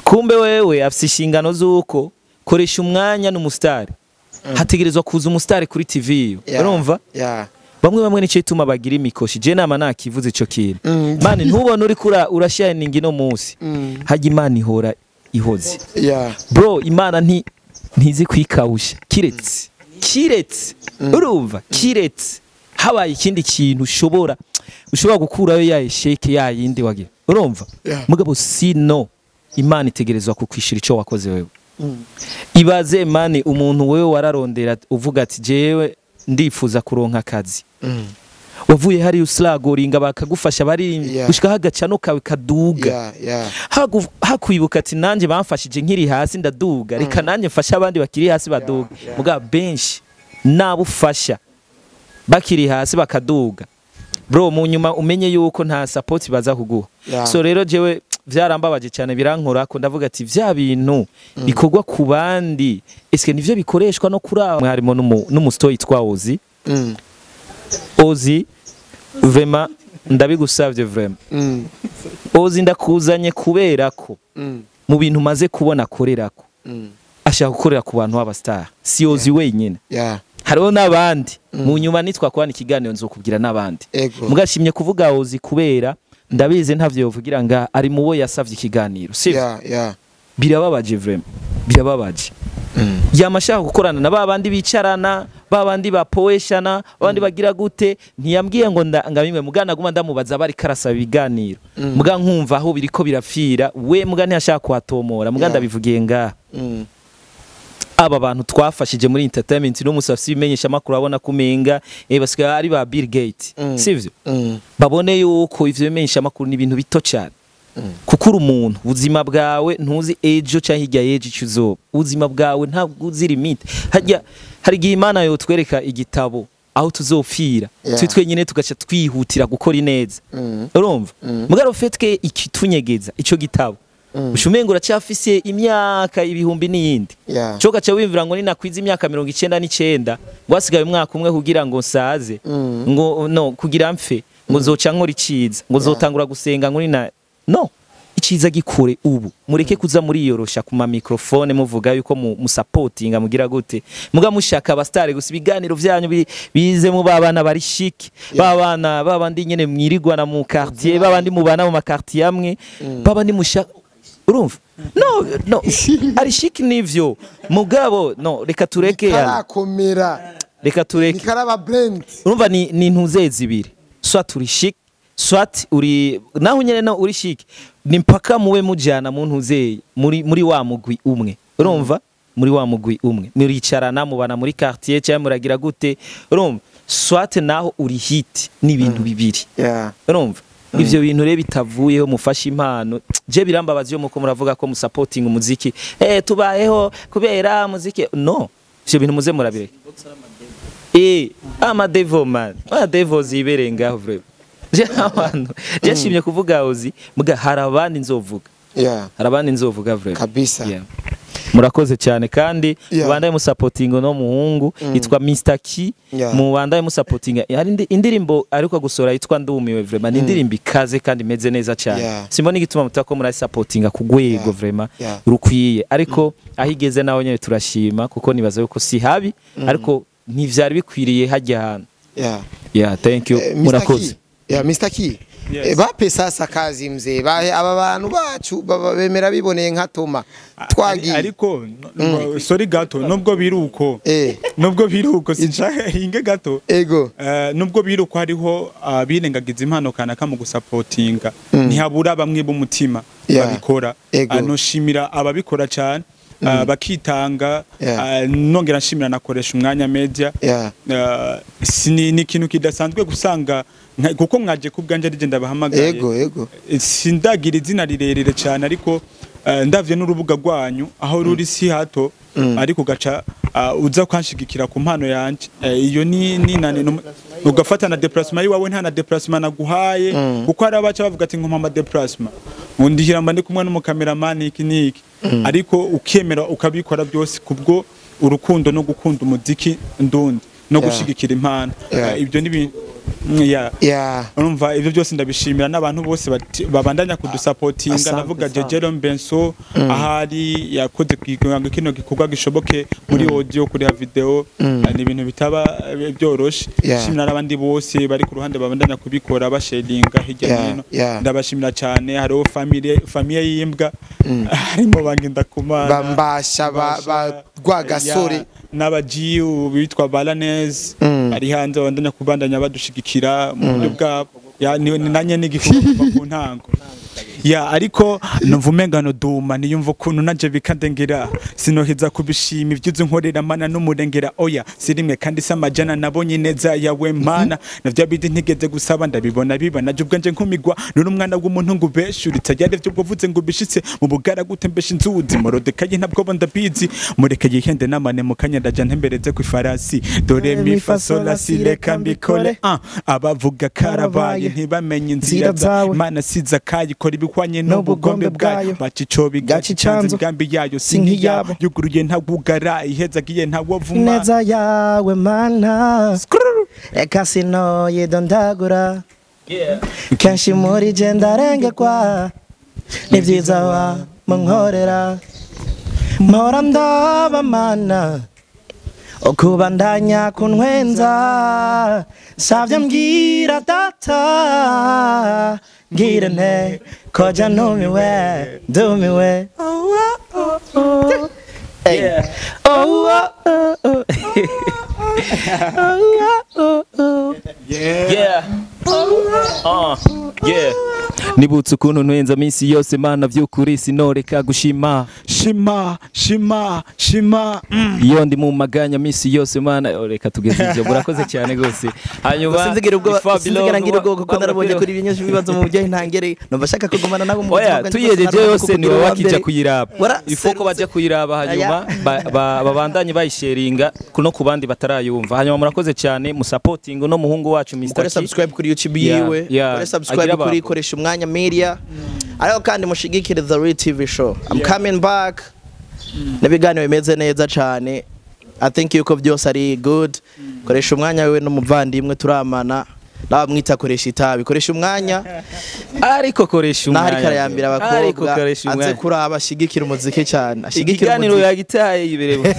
Kumbe wewe afise inshingano z'uko koresha umwanya n'umustar. Hategerezwa kuza umustar kuri TV. Urumva? Bamwe bamwe nico ituma bagira imikoshi. Je nama nakivuze ico kintu. Mani ntubone uri kura urashininga ino munsi. Hajya Imana ihora ihoze. Bro Imana ntizi kwikawusha. Kiretse. Kiretse. Urumva? Kiretse. Habaye ikindi kintu ushobora gukurayo ya esheke ya yindi wagira. Urumva? Mugabo sino Imana itegerezwa kukwishira ico wakoze wewe. Ibaze mani umuntu wewe wararondera uvuga ati jewe ndifuza kuronka akazi. Wavuye hari uslagoringa bakagufasha bari gushika hagaca no kawe kaduga. Hakwibuka ati nanje bamfashije nkiri hasi ndaduga reka nanje mfasha abandi bakiri hasi baduga. Muga benshi nabufasha bakiri hasi bakaduga. Bro mu nyuma umenye yuko nta support baza kuguha. So rero jewe vyarambabaje cyane birankora ko ndavuga ati vya bintu bikorwa ku bandi eske nivyo bikoreshwa no kuri mwarimo n'umustoyi twa Ozi. Ozi vraiment ndabigusavye vraiment. Ozi ndakuzanye kubera ko mu bintu maze kubona akorerako ashaka gukorera ku bantu b'aba star si Ozi wenyine. Hariho n'abandi mu nyuma nitwa kubana ikiganiro nzokubwira n'abandi. Mugashimye kuvuga Ozi kubera ndabizi ntavyo yovugira nga ari mubo yasavye ikiganiro sivyo? Birababaje vraiment birababaje. Yamashaka gukorana na babandi bicarana babandi bapoeshana abandi bagira gute ntiyambwiye ngo ngabimwe mugana guma ndamubaza bari karasaba ibiganiro muga nkumva aho biriko birafira we muga ntiyashaka kuhatomora muga ndabivugiye nga aba bantu twafashije muri entertainment no musafsi bimenyesha makuru abona kumenga basigaye ari ba Bill Gates sivyo? Babone yuko ivyo bimenyesha makuru ni ibintu bito cyane. Kuko uri umuntu ubuzima bwawe ntuzi ejo cyangwa hirya y'ejo icyo uzoba. Ubuzima bwawe ntabwo uzi limite. Hajya hari igihe Imana yotwereka igitabo aho tuzopfira twe twenyine tugaca twihutira gukora ineza. Urumva? Mugabo fetwe ikitunyegeza ico gitabo ushumengo uracyafise imyaka ibihumbi n'iyindi. Cyo gaca wimvira ngo ninakwiza imyaka 99 ngo hasigaye umwaka umwe kugira ngo nsaze ngo no kugira mfe ngo nzoca nkora iciza ngo nzotangura gusenga ngo nina no Iciza gikure ubu, mureke kuza muriyorosha ku ma microphone muvuga yuko mu supportinga mugira gute, muga mushaka abastare gusa ibiganiro vyanyu bize mu babana bari chic, babana babandi nyene mwirigwana mu quartier, babandi mubana mu quartier amwe, babandi mushaka urumva no ari chic nivyo mugabo no reka tureke karakomera, reka tureke nikaraba blend. Urumva ni ntuzezi ibiri, soit uri chic soit uri naho nyene no uri chic, ni mpaka muwe mujana mu ntuzeye muri wa mugwi umwe. Urumva muri wa mugwi umwe muricarana mubana muri quartier cyangwa muragira gute, urumva soit naho uri hit ni ibintu bibiri. Urumva ivyo bintu rero bitavuyeho mufashe impano. Je birambabaza iyo muko muravuga ko musupporting umuziki, tubayeho kubera muziki. No, ivyo bintu muze murabireka. Ama devo man, ama devo ziberengaho vraiment. Je abantu je shimye kuvuga uzi muga hari abandi nzovuga. Hari abandi nzovuga vraiment kabisa. Murakoze cyane kandi mubandaye musupporting no muhungu yitwa Mr Key, mubandaye musupporting. Hari indirimbo ariko gusora yitwa Ndumiwe vraiment, ni indirimbo ikaze kandi imeze neza cyane. Simbona igituma mutako muri supporting ku gwego vraiment rukwiye, ariko ahigeze naho nyene turashima kuko nibaza yuko si habi, ariko ntivyari bikwiriye hajya hano. Thank you. Murakoze. Mr Key. Bape sasa kazi mzee, bahe aba bantu bacu bemera biboneye nka Toma twagiye. Ariko sorry gato, nubwo biruko nubwo biruko sinshaka hinge gato ego, nubwo biruko hariho abirengagiza impano kanaka mu gusapotinga, ntihabura bamwe b'umutima babikora. Anoshimira ababikora cyane bakitanga, nongera nshimira nakoresha umwanya media. Ni ikintu kidasanzwe gusanga kuko mwaje kubwanje ari genda bahamagaye. Ego sindagira izina rirerire cyane, ariko ndavye n'urubuga rwanyu aho ruri si hato, ariko gaca uza kwanshigikira ku mpano yanje. Iyo ni nani ugafata na déplacement yiwawe, nta na déplacement naguhaye, kuko hari abaca bavuga ati ngompa ama déplacement undihira mba ndi kumwe n'umukameraman iki niki, ariko ukemera ukabikora byose kubwo urukundo no gukunda umuziki ndundi no gushigikira impano. Ibyo ni urumva ibyo byose ndabishimira n'abantu bose babandanya kudusapotinga. Ndavuga Jejero Mbenso ahari yakoze kugira ngo kino gikorwa gishoboke muri audio kuri video, ni ibintu bitaba byoroshe. Shimira n'abandi bose bari ku ruhande babandanya kubikora basharinga hirya hino, ndabashimira cyane. Hariho famille y'imbwa harimo bangenda kumana bambasha ba Rwagasore n'abajiu bitwa Balanez ari hanze babandanya kubandanya badushigikira mu buryo bwabo. Nanye n'igikorwa ku ntango ariko numva umengano duma niyumva ukuntu nanje bikandengera, sinoheza kubishima ivyuzu nkorera mana n'umurengera. Oya sirimwe kandi samajana nabonye neza yawe mana, navyo bidi ntigeze gusaba ndabibona biba naje ubwanje nkumigwa. Nuri umwana w'umuntu ngo ubeshuritse yari vyo uvuze ngo ubishitse mu bugara gutembesha inzuzi morodekaye ntabwo ndabizi, mureke yihende namane mukanya ndaja ntembereze ku ifarasi dore mi fa sol la si reka mbikore. Abavuga karabaye ntibamenye inzira zawe, mana siza kayikora ibikwanye n'ubugombe bwayo, bacico bigaci canze imigambi yayo sinkiyabo, yuguruye ntagugara ihezagiye ntawovuma neza yawe mana reka sinoye dondagura kenshi muri je ndarengekwa nivyiza wa munkorera mpora ndaba mana okubandanya kuntwenza savye mbwira data ngira nte koja ntumiwe ndumiwe. Nibutse ukuntu ntwenza minsi yose mana vy'ukuri sinoreka gushima shima shima shima. Iyo ndi mu maganya minsi yose mana reka tugeze ivyo. Murakoze cyane gose. Hanyuma sinzigera ubwo sinzigera ngira ubwo kuko narabonye kuri ibinyesho bibazo mu buryo ntangere numva shaka kugumana nabo mu buzima bwanjye. Tuyejeje yose ni wowe wakija kuyiraba ifoko baje kuyiraba hanyuma babandanye bayisharinga kuno kubandi batarayumva. Hanyuma murakoze cyane mu supporting no muhungu wacu Mr. Kore subscribe kuri YouTube yiwe, kore subscribe kuri koresha umwanya media, ariko kandi mushigikire The Real TV Show. I'm coming back Nabiganiro bimeze neza cyane. I think yuko byose ari good. Koresha umwanya wewe n'umuvandimwe turamana. Nabamwita koresha itabi, koresha umwanya. Ariko koresha umwanya. Nahari karayambira Ariko abakobwa koresha aze umwanya. kuraba ashigikira umuziki cyane, ashigikira Ikiganiro umuziki. yagitaye yibereye.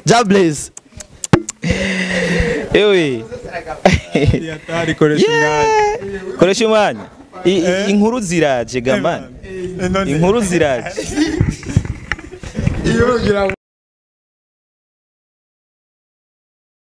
Ja Blaze. Ewe. Yatari koresha umwanya. Koresha umwanya. Inkuru ziraje gamani. None- Inkuru ziraje. Iyo ugira